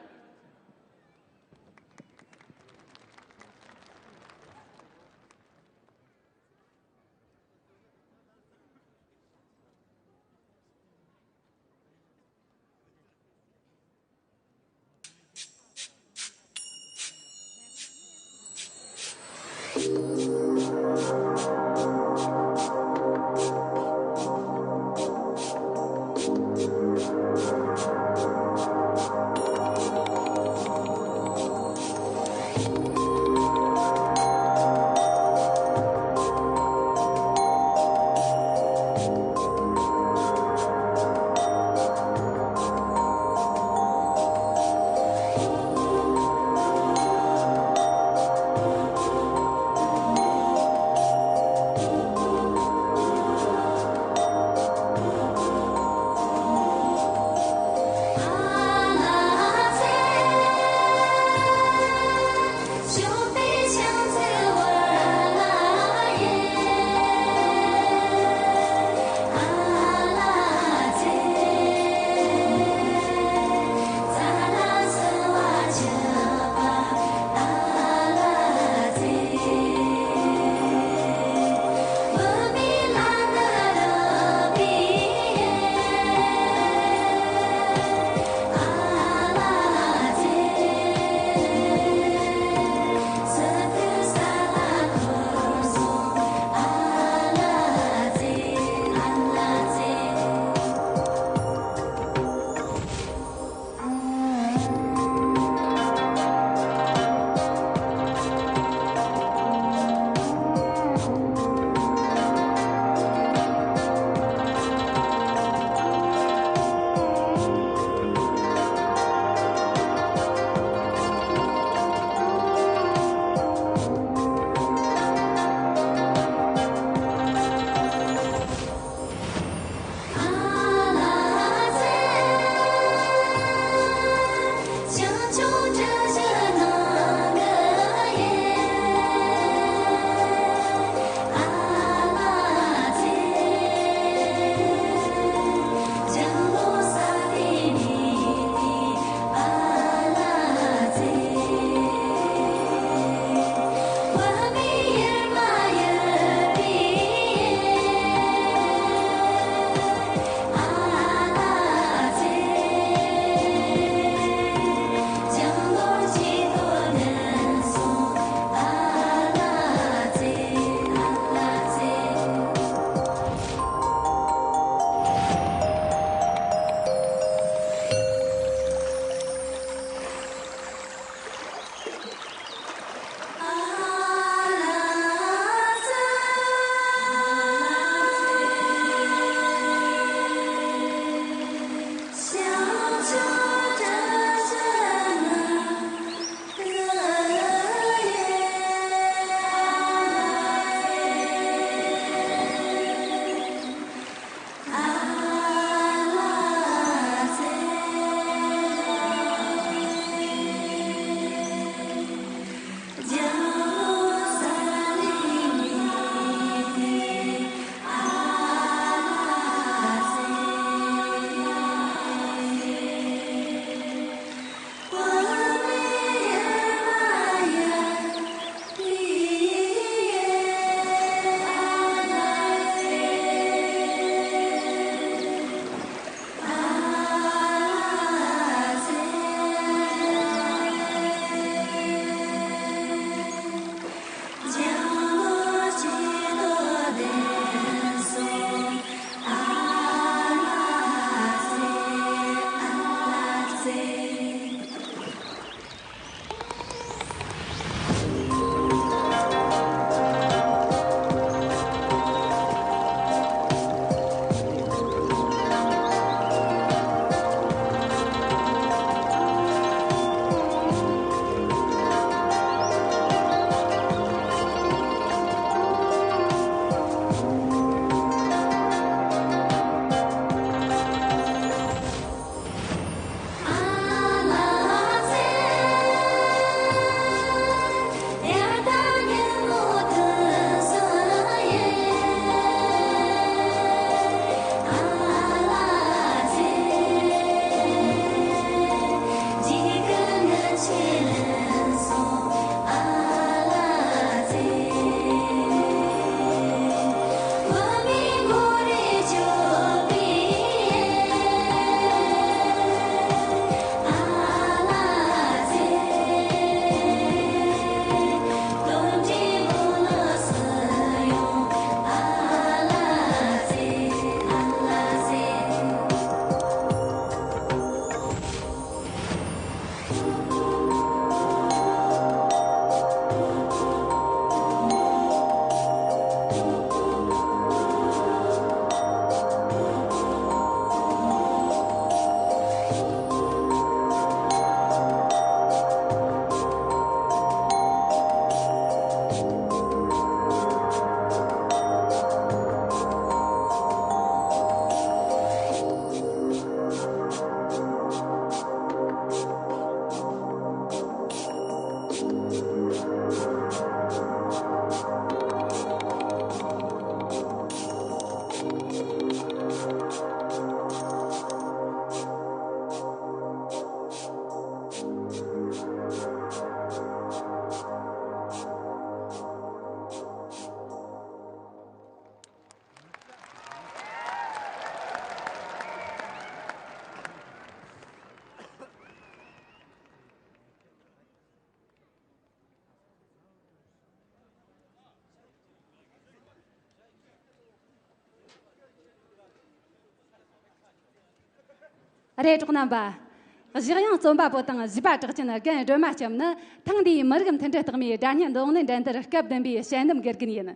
རེད། གྲོགས་རྣམ་པ། གཞི་གཡང་རྩོམ་པ་པོ་དང་གཞས་པ་གྲགས་ཅན་རྒན་སྒྲོལ་མ་སྐྱབས་ནི་ཐེངས་འདིའི་མི་རིགས་མཐུན་སྒྲིལ་རྟགས་མའི་སྒྲ་སྙན་རྡུང་ལེན་འགྲན་བསྡུར་སྐབས་བདུན་པའི་དཔྱད་འདེམས་དགེ་རྒན་ཡིན།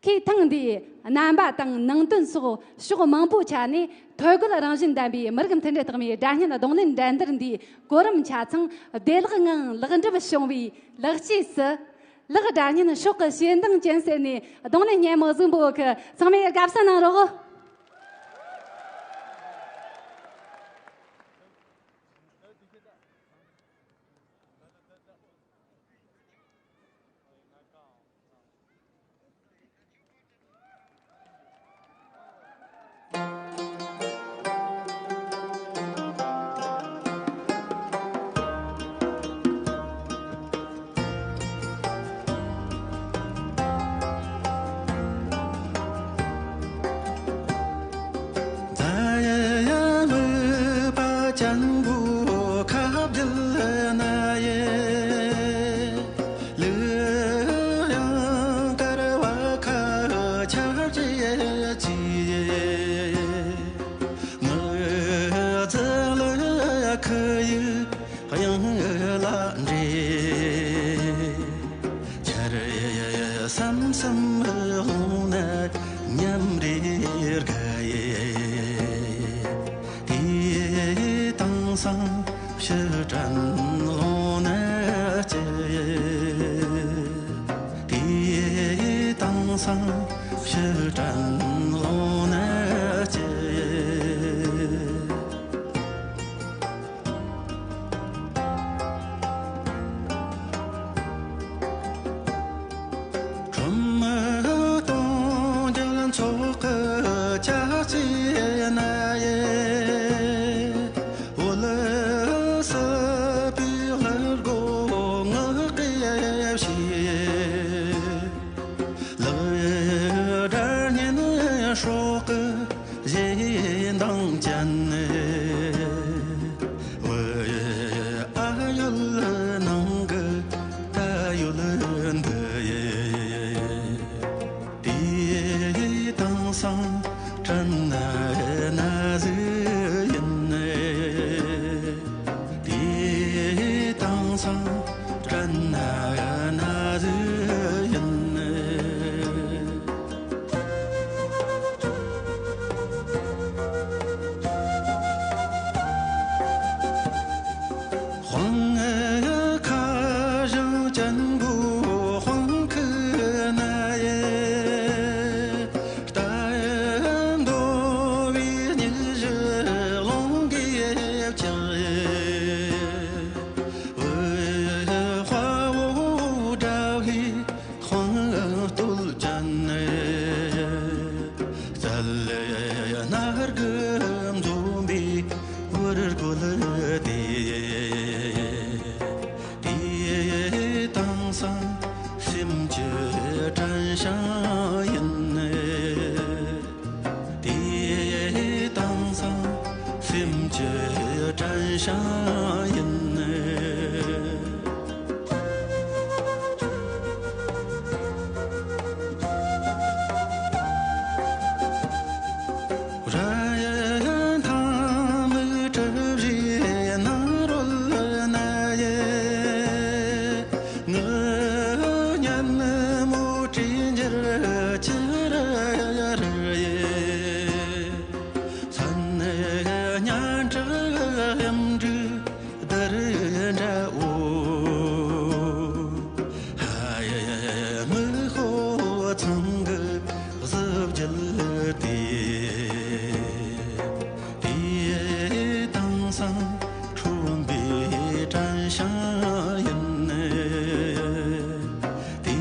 ཁོས་ཐེངས་འདིའི་རྣམ་པ་དང་ནང་དོན་སོགས་ཕྱོགས་མང་པོའི་ཆ་ནས་ཐོས་རྒོལ་རང་བཞིན་ལྡན་པའི་མི་རིགས་མཐུན་སྒྲིལ་རྟགས་མའི་སྒྲ་སྙན་རྡུང་ལེན་འགྲན་བསྡུར་འདིའི་གོ་རིམ་ཆ་ཚང་བདེ་བླག་ངང་ལེགས་འགྲུབ་བྱུང་བའི་ལེགས་སྐྱེས་སུ། ལེགས་སྒྲ་སྙན་ཤོག་གི་ཞེ་འདང་ཅན་ཟེར་ནས་རྡུང་ལེན་སྙན་མོ་གཟིགས་འབུལ་གི། ཚང་མས་དགའ་བསུ་གནང་རོགས། དབྱངས་ལ་འདྲེས། ཆར་ཟིམ་ཟིམ་ལྷུང་ན་ཉམས་རེ་དགའ། དེ་དེང་སང་ཕྱི་དྲན་ལོང་ན་སྐྱིད། དེ་དེང་སང་ཕྱི་དྲན་ལོང་ན་སྐྱིད། ཁྲོམ་གཏོང་རྒྱུ་ཚོགས་ཀྱི་ཆ་རྐྱེན་ན་ཡེ། འོད་སྲིད་པའི་ལྷུར་སྒོ་ངག་གི་ཕྱེ། ལེགས་སྒྲ་སྙན་སྲོག་གི་ཞེ་འདང་ཅན། བུ་ཨ་ཡོད་ནང་གི་ད་ཡོད་འདི་ཡེ། དེ་དེང་སང་དྲན་ན་ན་ཟིག་ཡིན། དེ་དེང་སང་དྲན་ན་ན་ཟིག་ཡིན། དབང་ཁ་ཞིང་བཙན་པོའི་དབང་ཁུ་ན་ཡེ། རྟ་འདོ་བའི་སྙིགས་བཞི་རླུང་གིས་ཆགས། བུ་དཔའ་བོ་དགྲ་བོའི་དཔང་བསྟོད་ཅན། རྩལ་སྣ་དགུ་འཛོམས་པའི་བུ་རྒོད་དེ། དེ་དེང་སང་སེམས་ཀྱི་དྲན་ཤིང་ཡིན། དེ་དེང་སང་སེམས་ཀྱི་དྲན་ཤིང་ཡིན། ར་ཡ་ཐང་མི་གྲུ་བཞིའི་ནང་རོལ་ན་ཡེ། ངུ་སྙན་མོ་དྲིས་འཇལ་ཅི་ར་ར་ཡེ། མཚན་སྙན་གྲགས་གཡམ་འབྲུག་དར་འདྲ་བོ། ཧ་ཡེ་མི་ཁོ་ཚང་གི་གཟི་བརྗིད་དེ། དེ་དེང་སང་ཁྲོན་པའི་དྲན་ཤིང་ཡིན། དེ་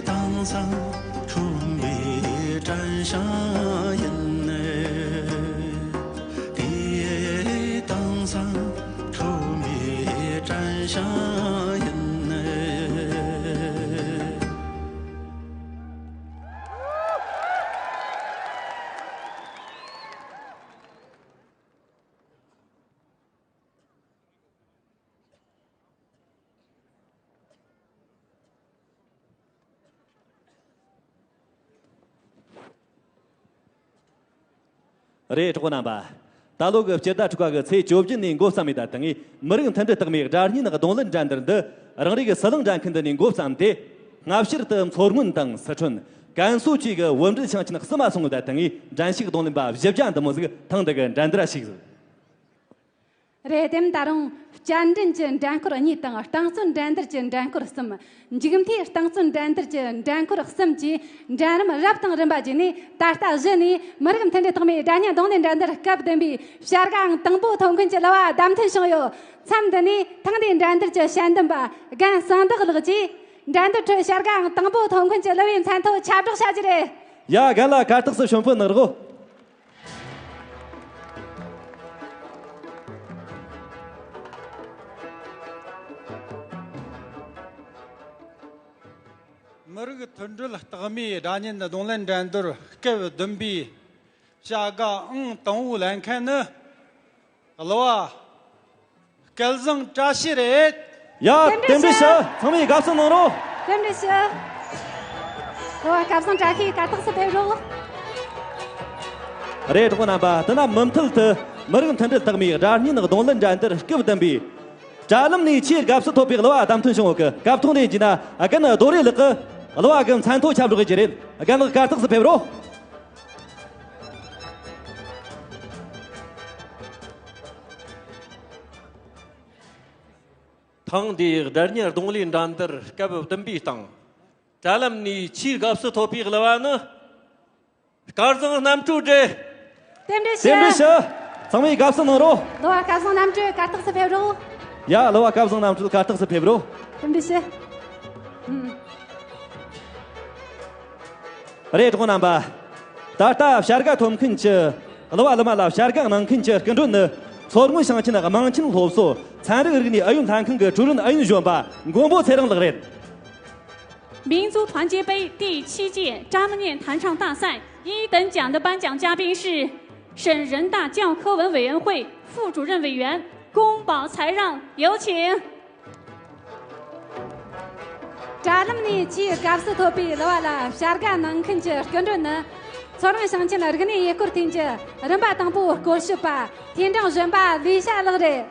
དེང་སང་ཁྲོན་པའི་དྲན་ཤིང་ཡིན། དེ་དེང་སང་ཁྲོན་པའི་དྲན་ཤིང་ཡིན། རེད། གྲོགས་པོ་རྣམ་པ། ད་ལོ་གི་སྤྱི་ཟླ་དྲུག་པ་གི་ཚེས་བཅོ་བརྒྱད་ནས་འགོ་བརྩམས་ཡོད་པ་དང་། མི་རིགས་མཐུན་སྒྲིལ་རྟགས་མའི་སྒྲ་སྙན་རྡུང་ལེན་འགྲན་བསྡུར་འདི་རང་རེ་གི་ཟི་ལིང་འགྲན་ཁུལ་འདི་ནས་འགོ་བརྩམས་ཏེ། སྔ་ཕྱིར་དུ་མཚོ་སྔོན་དང་སི་ཁྲོན། ཀན་སུའུ་བཅས་ཀྱི་བུ་འབྲེལ་ཞིང་ཆེན་གསུམ་མ་སོང་ཡོད་པ་དང་། འགྲན་ཞུགས་རྡུང་ལེན་པ་བཞི་བརྒྱ་འདི་མོ་ཟིག་ཐེངས་འདི་གི་འགྲན་བསྡུར་ཞུགས་ཟིག་རེད། དེ་ད་རུང་བསྐྱར་འགྲན་གྱི་འགྲན་ཁུལ་གཉིས་དང་། རྟིང་རྩོད་འགྲན་བསྡུར་གྱི་འགྲན་ཁུལ་གསུམ། མཇུག་མཐའི་རྟིང་རྩོད་འགྲན་བསྡུར་གྱི་འགྲན་ཁུལ་གསུམ་བཅས་འགྲན་རིམ་རབ་དང་རིམ་པ་བརྒྱུད་ནས། ད་ལྟ་གཞི་ནས་མི་རིགས་མཐུན་སྒྲིལ་རྟགས་མའི་སྒྲ་སྙན་རྡུང་ལེན་འགྲན་བསྡུར་སྐབས་བདུན་པའི་བྱ་དགའ་ཨང་དང་པོ་ཐོབ་མཁན་གྱི་གླུ་བ་བདམས་ཐོན་བྱུང་ཡོད། མཚམས་འདི་ནས་ཐེངས་འདིའི་འགྲན་བསྡུར་གྱི་དཔྱད་འདེམས་པ་རྒན་གསང་བདག་ལགས་ཀྱིས་འགྲན་བསྡུར་ཁྲོད་བྱ་དགའ་ཨང་དང་པོ་ཐོབ་མཁན་གྱི་གླུ་བའི་མཚན་ཐོ་ཁྱབ་བསྒྲགས་བྱ་རྒྱུ་རེད། ཡ། རྒན་ལགས་གར་སྟེགས་སུ་ཞོན་ཕུད་གནང་རོགས། མི་རིགས་མཐུན་སྒྲིལ་རྟགས་མའི་སྒྲ་སྙན་རྡུང་ལེན་འགྲན་བསྡུར་སྐབས་བདུན་པའི་བྱ་དགའ་ཨང་དང་པོ་ལེན་མཁན་ནི་གླུ་བ་སྐལ་བཟང་བཀྲ་ཤིས་རེད། ཡ། རྟེན་འབྲེལ་ཞུ། ཚང་མས་དགའ་བསུ་གནང་རོགས། རྟེན་འབྲེལ་ཞུ། གླུ་བ་སྐལ་བཟང་བཀྲ་ཤིས་གར་སྟེགས་སུ་ཕེབས་རོགས། རེད། གྲོགས་རྣམ་པ། དེ་ན་མུ་མཐུད་དུ་མི་རིགས་མཐུན་སྒྲིལ་རྟགས་མའི་སྒྲ་སྙན་རྡུང་ལེན་འགྲན་བསྡུར་སྐབས་བདུན་པའི་དྲ་ལམ་ནས་ཆེས་དགའ་བསུ་ཐོབ་པའི་གླུ་བ་བདམས་ཐོན་བྱུང་བ་གི་སྐབས་ཐོག་ནས་བགྱིས་ན། རྒན་རྡོ་རེ་ལགས་ཀྱིས་གླུ་བ་གི་མཚན་ཐོ་ཁྱབ་བསྒྲགས་བྱེད་ཀྱི་རེད། རྒན་ལགས་གར་སྟེགས་སུ་ཕེབས་རོགས། ཐེངས་འདིའི་སྒྲ་སྙན་རྡུང་ལེན་འགྲན་བསྡུར་སྐབས་བདུན་པའི་སྟེང་། དྲ་ལམ་ནས་ཆེས་དགའ་བསུ་ཐོབ་པའི་གླུ་བ་ནི། སྐལ་བཟང་རྣམ་གྲོལ་རེད། རྟེན་འབྲེལ་ཞུ། རྟེན་འབྲེལ་ཞུ། ཚང་མས་དགའ་བསུ་གནང་རོགས། གླུ་བ་སྐལ་བཟང་རྣམ་གྲོལ་གར་སྟེགས་སུ་ཕེབས་རོགས། ཡ། གླུ་བ་སྐལ་བཟང་རྣམ་གྲོལ་གར་སྟེགས་སུ་ཕེབས་རོགས། རྟེན་འབྲེལ་ཞུ། ཨུམ། རེད། གྲོགས་རྣམ་པ། ད་ལྟ་བྱ་དགའ་ཐོབ་མཁན་གྱི་གླུ་བ་གླུ་མ་ལ་བྱ་དགའ་གནང་མཁན་གྱི་སྐུ་མགྲོན་ནི། མཚོ་སྔོན་ཞིང་ཆེན་དམངས་ཆེན་སློབ་གསོ་ཚན་རིག་རིག་གནས་ཨུ་ཡོན་ལྷན་ཁང་གི་ཀྲུའུ་རིན་ཨུ་ཡོན་གཞོན་པ་མགོན་པོ་ཚེ་རིང་ལགས་རེད། 民族团结杯第七届张木念弹唱大赛一等奖的颁奖嘉宾是省人大教科文委员会副主任委员宫保才让，有请。 དྲ་ལམ་ནས་ཆེས་དགའ་བསུ་ཐོབ་པའི་གླུ་བ་ལ་བྱ་དགའ་གནང་མཁན་གྱི་སྐུ་མགྲོན་ནི། མཚོ་སྔོན་ཞིང་ཆེན་རིག་གནས་ཡུལ་སྐོར་ཐིན་གྱི་རིམ་པ་དང་པོའི་སྐོར་ཞིབ་པ་ཐིན་ཀྲང་གཞོན་པ་ལུའི་ཞ་ལགས་རེད།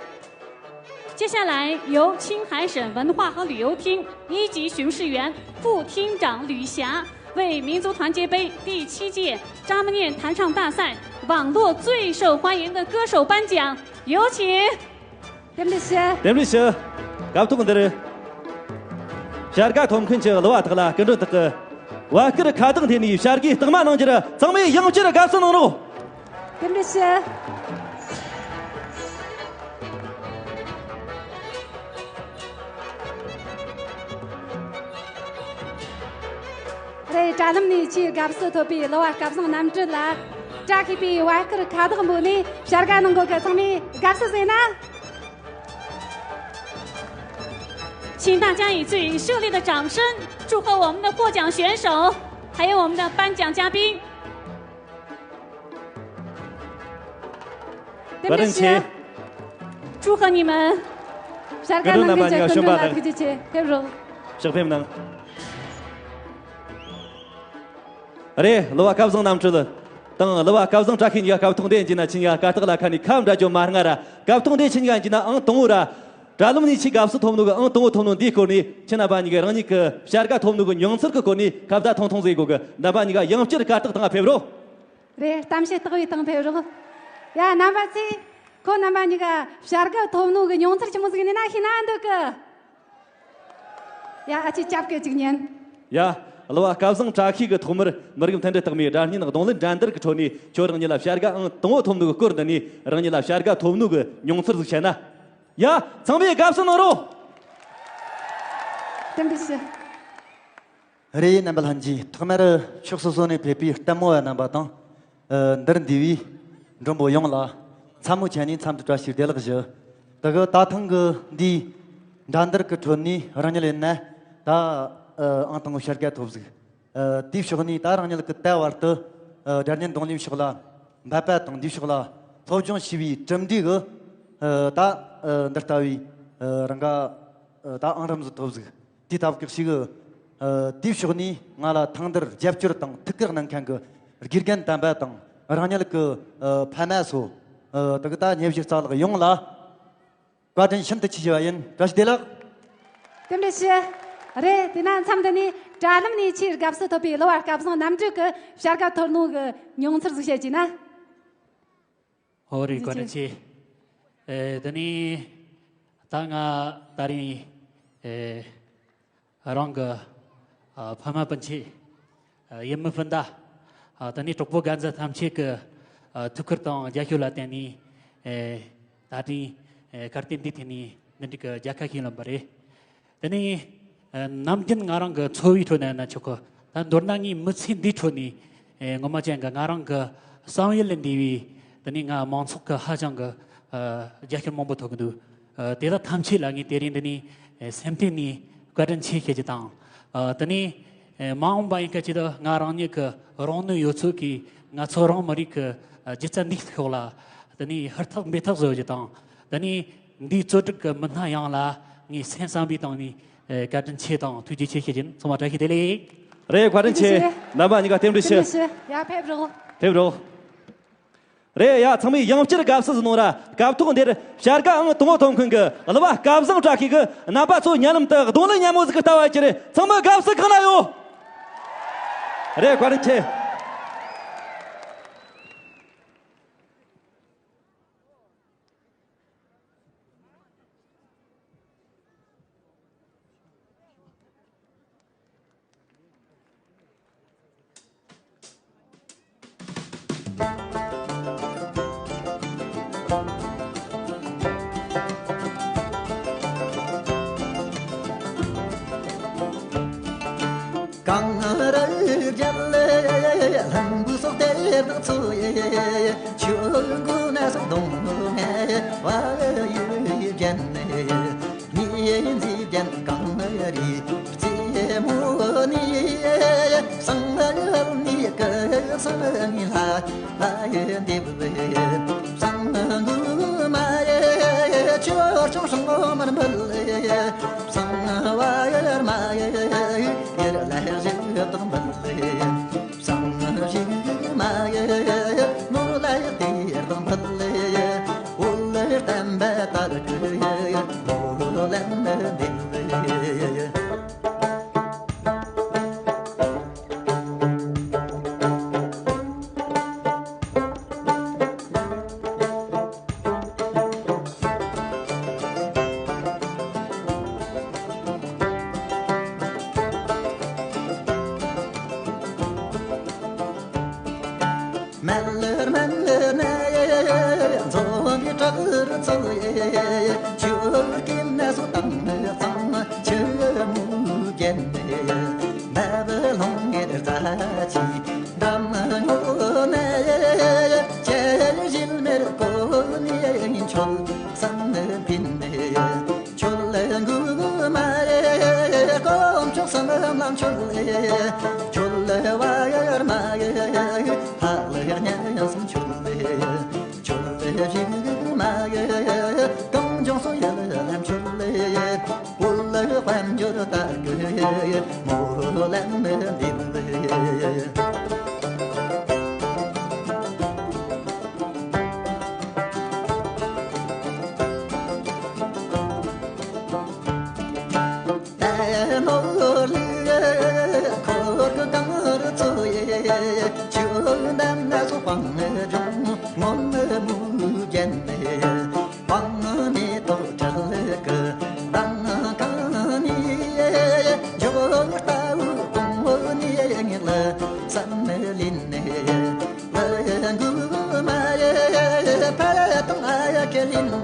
接下来由青海省文化和旅游厅一级巡视员副厅长吕霞为民族团结杯第七届张木念弹唱大赛网络最受欢迎的歌手颁奖，有请。 རྟེན་འབྲེལ་ཞུ། རྟེན་འབྲེལ་ཞུ། སྐབས་ཐོག་འདིར་བྱ་དགའ་ཐོབ་མཁན་གྱི་གླུ་བ་དག་ལ་སྐུ་མགྲོན་དག་གིས་བར་སྐོར་ཁ་བཏགས་འཐེན་ནས་བྱ་དགའི་རྟགས་མ་གནང་རྒྱུར། ཚང་མས་ཡང་བསྐྱར་དགའ་བསུ་གནང་རོགས། རྟེན་འབྲེལ་ཞུ། རེད། དྲ་ལམ་ནས་ཆེས་དགའ་བསུ་ཐོབ་པའི་གླུ་བ་སྐལ་བཟང་རྣམ་གྲོལ་ལ་བཀྲ་ཤིས་པའི་བར་སྐོར་ཁ་བཏགས་འབོད་ནས་བྱ་དགའ་གནང་གོ་གི། ཚང་མས་དགའ་བསུ་ཞུས་ན། 请大家以最热烈的掌声祝贺我们的获奖选手，还有我们的颁奖嘉宾。 རྟེན་འབྲེལ་ཞུ། བཀའ་དྲིན་ཆེ། 祝贺你们。 བྱ་དགའ་གནང་མཁན་གྱི་སྐུ་མགྲོན་ལ་ཐུགས་རྗེ་ཆེ། ཕེབས་རོགས། ཕྱག་ཕེབས་གནང་། རེད། གླུ་བ་སྐལ་བཟང་རྣམ་གྲོལ་དང་གླུ་བ་སྐལ་བཟང་བཀྲ་ཤིས་གཉིས་ཀ་སྐབས་ཐོག་འདིར་ཡིན་ན། ཁྱེད་གཉིས་ཀ་སྐར་རྟགས་ལ་ཁ་ནས་ཁ་འབྲལ་རྒྱུ་མ་སྔ་ར། སྐབས་ཐོག་འདིར་ཁྱེད་གཉིས་ཀ་ཡིན་ན་ཨང་དང་པོ་ར། དྲ་ལམ་ནས་ཆེས་དགའ་བསུ་ཐོབ་ནོ་གི་ཨང་དང་པོ་ཐོབ་ནོ་འདིའི་སྐོར་ནས། ཁྱེད་རྣམ་པ་གཉིས་ཀས་རང་ཉིད་ཀྱི་བྱ་དགའ་ཐོབ་ནོ་གི་མྱོང་ཚོར་གྱི་སྐོར་ནས་ཁ་བརྡ་ཐུང་ཐུང་ཟིག་དགོས་གི། རྣམ་པ་གཉིས་ཀ་ཡང་བསྐྱར་སྐར་རྟགས་སྟེང་ཕེབས་རོགས། རེད། གཏམ་བཤད་སྟེགས་བུའི་སྟེང་ཕེབས་རོགས། ཡ། རྣམ་པ་ཚོས་ཁོ་རྣམ་པ་གཉིས་ཀ་བྱ་དགའ་ཐོབ་ནོ་གི་མྱོང་ཚོར་ཆི་མོ་ཟིག་ཡིན་ན་ཤེས་ན་འདོད་གི། ཡ། ཨ་ཅེ་སྐྱབས་གི་ཅིག་ཉན། ཡ། གླུ་བ་སྐལ་བཟང་བཀྲ་ཤིས་ཀྱིས་ཐོག་མར་མི་རིགས་མཐུན་སྒྲིལ་རྟགས་མའི་སྒྲ་སྙན་རྡུང་ལེན་འགྲན་བསྡུར་གྱི་ཁྲོད་ནས་ཁྱོད་རང་ཉིད་ལ་བྱ་དགའ་ཨང་དང་པོ་ཐོབ་ནོ་གི་སྐོར་འདི་ནས། རང་ཉིད་ལ་བྱ་དགའ་ཐོབ་ནོ་གི་མྱོང་ཚོར་ཟིག་བཤད་ན། ཡ། ཚང་མས་དགའ་བསུ་གནང་རོགས། རྟེན་འབྲེལ་ཞུ། རེད། རྣམ་པ་ལྷན་རྒྱས། ཐོག་མར་ཕྱོགས་སོ་སོ་ནས་ཕེབས་པའི་ལྟད་མོ་བ་རྣམ་པ་དང་། ཨ། འདིར་འདུས་པའི་མགྲོན་པོ་ཡོངས་ལ་མཚན་མོ་ཆ་ནས་འཚམས་འདྲི་བཀྲ་ཤིས་བདེ་ལེགས་ཞུ། དེ་གི་ད་ཐེངས་ཀྱི་འདིའི་འགྲན་བསྡུར་གྱི་ཁྲོད་ནས་རང་ཉིད་ཡིན་ན་ད། ཨ། ཨང་དང་པོ་བྱ་དགའ་ཐོབ་ཟིག་ཨ། དེའི་ཕྱོགས་ནས་ད་རང་ཉིད་ཀྱིས་ད་བར་དུ། ཨ། སྒྲ་སྙན་རྡུང་ལེན་ཕྱོགས་ལ་འབད་པ་དང་། འདིའི་ཕྱོགས་ལ་སློབ་སྦྱོང་བྱས་པའི་གྲུབ་འབྲས་ཀྱིས། ཨ། ད། ཨ། འདི་ལྟ་བུའི། ཨ། རང་ག་ཨ། ད་ཨང་རིམ་ཟིག་ཐོབ་ཟིག་དེ་ལྟ་བུ་ཞིག་ཨ། དེའི་ཕྱོགས་ནས་ང་ལ་ཐེངས་འདིར་རྒྱབ་སྐྱོར་དང་ཐུགས་ཁུར་གནང་མཁན་གྱི་དགེ་རྒན་དམ་པ་དང་། རང་ཉིད་ཀྱི། ཨ། ཕ་མ་སོགས། ཨ། དེ་གི་ད་ཉེ་བཞུགས་རྩ་ལག་ཡོངས་ལ་བཀའ་དྲིན་ཤིན་ཏུ་ཆེ་ཞུ་བ་ཡིན། བཀྲ་ཤིས་བདེ་ལེགས། རྟེན་འབྲེལ་ཞུ། རེད། དེ་ན་མཚམས་འདི་ནས་དྲ་ལམ་ནས་ཆེས་དགའ་བསུ་ཐོབ་པའི་གླུ་བ་སྐལ་བཟང་རྣམ་གྲོལ་གྱི་བྱ་དགའ་ཐོབ་ནོ་གི་མྱོང་ཚོར་ཟིག་བཤད་ཀྱིས་ན། ཧོ་རེད། བཀའ་དྲིན་ཆེ། ཨེ། དེ་ནས་ད་ང་ད་རིང་ཨེ་རང་གི་ཨ་ཕ་མ་སྤུན་མཆེད། ཨ། ཡུལ་མི་སྤུན་ཟླ། ཨ། དེ་ནས་གྲོགས་པོ་རྒན་གཞོན་ཐམས་ཅད་ཀྱི་ཨ་ཐུགས་ཁུར་དང་རྒྱབ་སྐྱོར་ལ་བརྟེན་ནས། ཨེ། ད་རིང་ཨེ་གར་སྟེགས་འདིའི་ཐད་ནས་འདི་འདྲའི་གི་མཇལ་ཁ་ཞིག་ལེན་པ་རེད། དེ་ནས་ཨ་ནམ་རྒྱུན་ང་རང་གི་འཚོ་བའི་ཁྲོད་ནས་ན་ཆོག་གི། ད་མདོར་ན་ངའི་མི་ཚེ་འདིའི་ཁྲོད་ནས། ཨེ། ངོ་མ་ཅན་གྱི་ང་རང་གི་བསམ་ཡུལ་ལས་འདས་པའི། དེ་ནས་ང་མང་ཚོགས་ཀྱི་ཧ་ཅང་གི་ཨ་རྒྱབ་སྐྱོར་མང་པོ་ཐོབ་ཀྱི་འདུག། ཨ། དེ་དག་ཐམས་ཅད་ལ་ངས་དེ་རིང་འདི་ནས་ཨེ་སེམས་གཏིང་ནས་བཀའ་དྲིན་ཆེ་ཞུ་རྒྱུ་དང་། ཨ། དེ་ནས་ཨེ་མ་འོངས་པ་ཡིན་སྐད་ཆ་དེ་ང་རང་ཉིད་ཀྱི་རང་ནུས་ཡོད་ཚད་ཀྱིས་ང་ཚོ་རང་མི་རིགས་ཀྱི་ཨ་སྒྱུ་རྩལ་འདིའི་ཕྱོགས་ལ། དེ་ནས་ཧུར་ཐག་འབད་ཐག་བཟོ་རྒྱུ་དང་། དེ་ནས་འདིའི་གཙོ་སྒྲུབ་ཀྱི་མི་སྣ་ཡོངས་ལ་ངས་སེམས་བསམ་པའི་སྟེང་ནས་ཨེ་བཀའ་དྲིན་ཆེ་དང་ཐུགས་རྗེ་ཆེ་ཞུ་རྒྱུ་ཡིན། ཚང་མ་བཀྲ་ཤིས་བདེ་ལེགས། རེད། བཀའ་དྲིན་ཆེ། རྣམ་པ་གཉིས་ཀ་རྟེན་འབྲེལ་ཞུ། རྟེན་འབྲེལ་ཞུ། ཡ། ཕེབས་རོགས། ཕེབས་རོགས། རེད། ཡ། ཚང་མས་ཡང་བསྐྱར་དགའ་བསུ་ཟིག་གནང་ར། སྐབས་ཐོག་འདིར་བྱ་དགའ་ཨང་དང་པོ་ཐོབ་མཁན་གྱི་གླུ་བ་སྐལ་བཟང་བཀྲ་ཤིས་ཀྱིས་རྣམ་པ་ཚོ་སྙན་ལམ་དུ་རྡུང་ལེན་སྙན་མོ་ཟིག་གི་ལྟ་བ་གྱིས། ཚང་མ་དགའ་བསུ་གང་ན་ཡོད། རེད། བཀའ་དྲིན་ཆེ། གངས་རི་རྒྱལ་ལ་ལྷུན་པོ་སོགས་དེར་དང་འཚོ། ཆོས་སྐུ་ན་སོགས་གདོང་ལྔ་བ་ཡུལ་རྒྱན། ཉི་འཛིན་ལྡན་གངས་རི་རྩེ་མོ་ནས། བསང་ལ་ནི་སྐུ་གསུམ་ལྷ་ལྷ་འདེབས། བསང་མགོ་མ་ཡི་ཆོས་སྐྱོང་སྲུང་མར་འབུལ། བསང་བ་ཡར་མ་ཡི་ཡར་ལ་བཞི་དང་འབུལ། བསང་གཞུག་མ་ཡི་ནོར་ལ་དེར་དང་འཕུལ། འོད་བརྟན་པ་ལྟར་གྱི་མོ་ལམ་འདེབས། མལ་ལེར་མལ་ལེར་ནས་འཛོམས་པའི་བྲག་རི་ཚོ། ཆུ་རྐྱེན་སོགས་དང་གཙང་ཆུ་མོ་བརྒྱན། འདབ་ལོང་ངེར་རྩྭ་ཆུའི་འགྲམ་ངོ་ནས། བྱད་བཞིན་མེར་བསྐོར་ནས་མཆོད་བསམ་འཕེན། ཆོལ་འགོ་མ་ཡི་དཀོན་མཆོག་གསུམ་ལ་མཆོད། ཆོལ་བ་ཡར་མ་ཡི་ལྷ་ལ་སྙན་སེང་མཆོད། ཆོལ་གཞུག་མ་ཡི་གངས་ལྗོངས་སུ་ཡར་ལ་མཆོད། འོད་དཔལ་འབྱོར་དར་གྱི་མོ་ལམ་འདེབས། ད་ནོར་ལུག་འཁོར་གྱི་གངས་རི་ཚོ། ཆུ་འདམ་སོགས་སྤང་ལྗོངས་ངོམ་མུན་རྒྱན། སྤང་མེ་ཏོག་བྲལ་གྱི་མདངས་ཁང་ནས། འཇོག་ལྟ་བུའི་གོང་འོག་ནས་ངེད་ལ་བསམ་ལེན། ལུ་གུ་མ་ཡི་ཕ་དང་ཨ་ཡ་ཁས་ལེན། ལུ་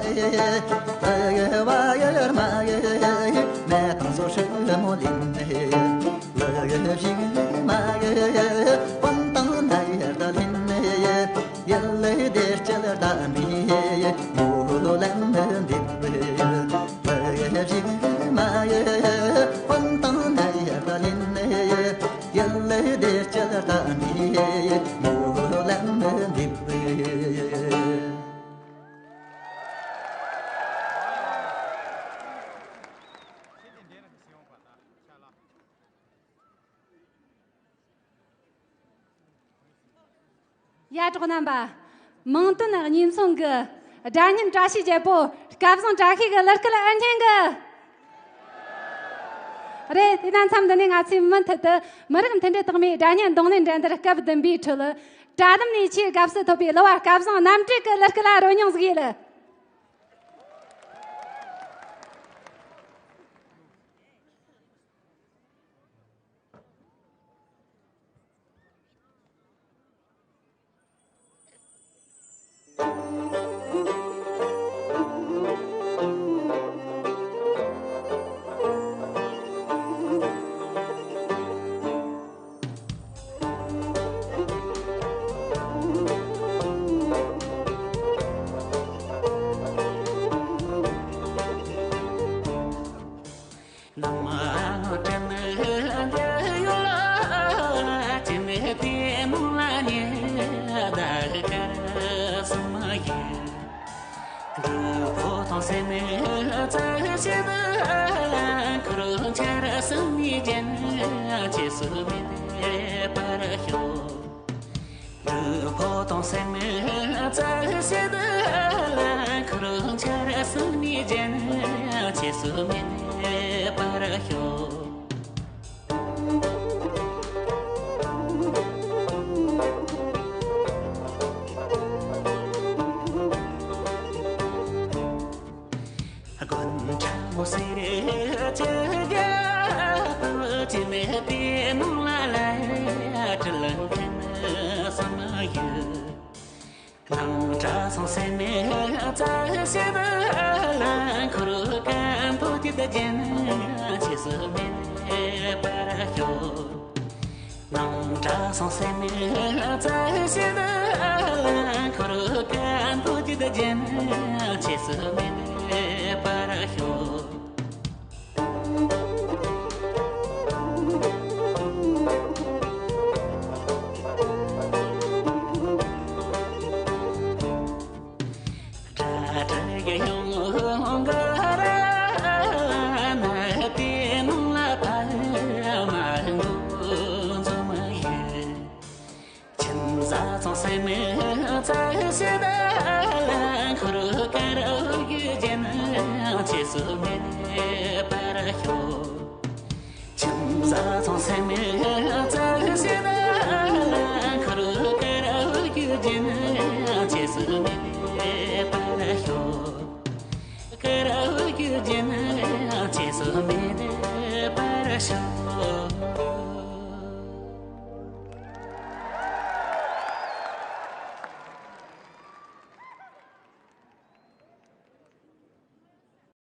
བ་ཡར་མ་ཡི་མེ་དང་སོགས་ཧྲིལ་མོ་ལེན། ལུ་གཞུག་མ་ཡི་སྤུན་དང་ནད་ཡར་ད་ལེན། ཡུལ་ལུ་བདེ་སྐྱིད་ལྡན་པའི་མོ་ལམ་འདེབས། ལུ་གཞུག་མ་ཡི་སྤུན་དང་ནད་ཡར་ད་ལེན། ཡུལ་ལུ་བདེ་སྐྱིད་ལྡན་པའི་མོ་ལམ་འདེབས། ཡ། གྲོགས་རྣམ་པ། མིང་དོན་གཉིས་མཚུངས་ཀྱི་སྒྲ་སྙན་བཀྲ་ཤིས་རྒྱལ་པོ་སྐལ་བཟང་བཀྲ་ཤིས་ཀྱི་གླུ་སྐད་ཨེ་སྙན་གི། རེད། དེ་ན་མཚམས་འདི་ནས་ང་ཚོས་མུ་མཐུད་དུ་མི་རིགས་མཐུན་སྒྲིལ་རྟགས་མའི་སྒྲ་སྙན་རྡུང་ལེན་འགྲན་བསྡུར་སྐབས་བདུན་པའི་ཁྲོད་གྲྭ་བསྡོམས་ནས་ཆེས་དགའ་བསུ་ཐོབ་པའི་གླུ་བ་སྐལ་བཟང་རྣམ་གྲོལ་གྱི་གླུ་སྐད་ལ་རོལ་མྱོང་ཟིག་ཡེད།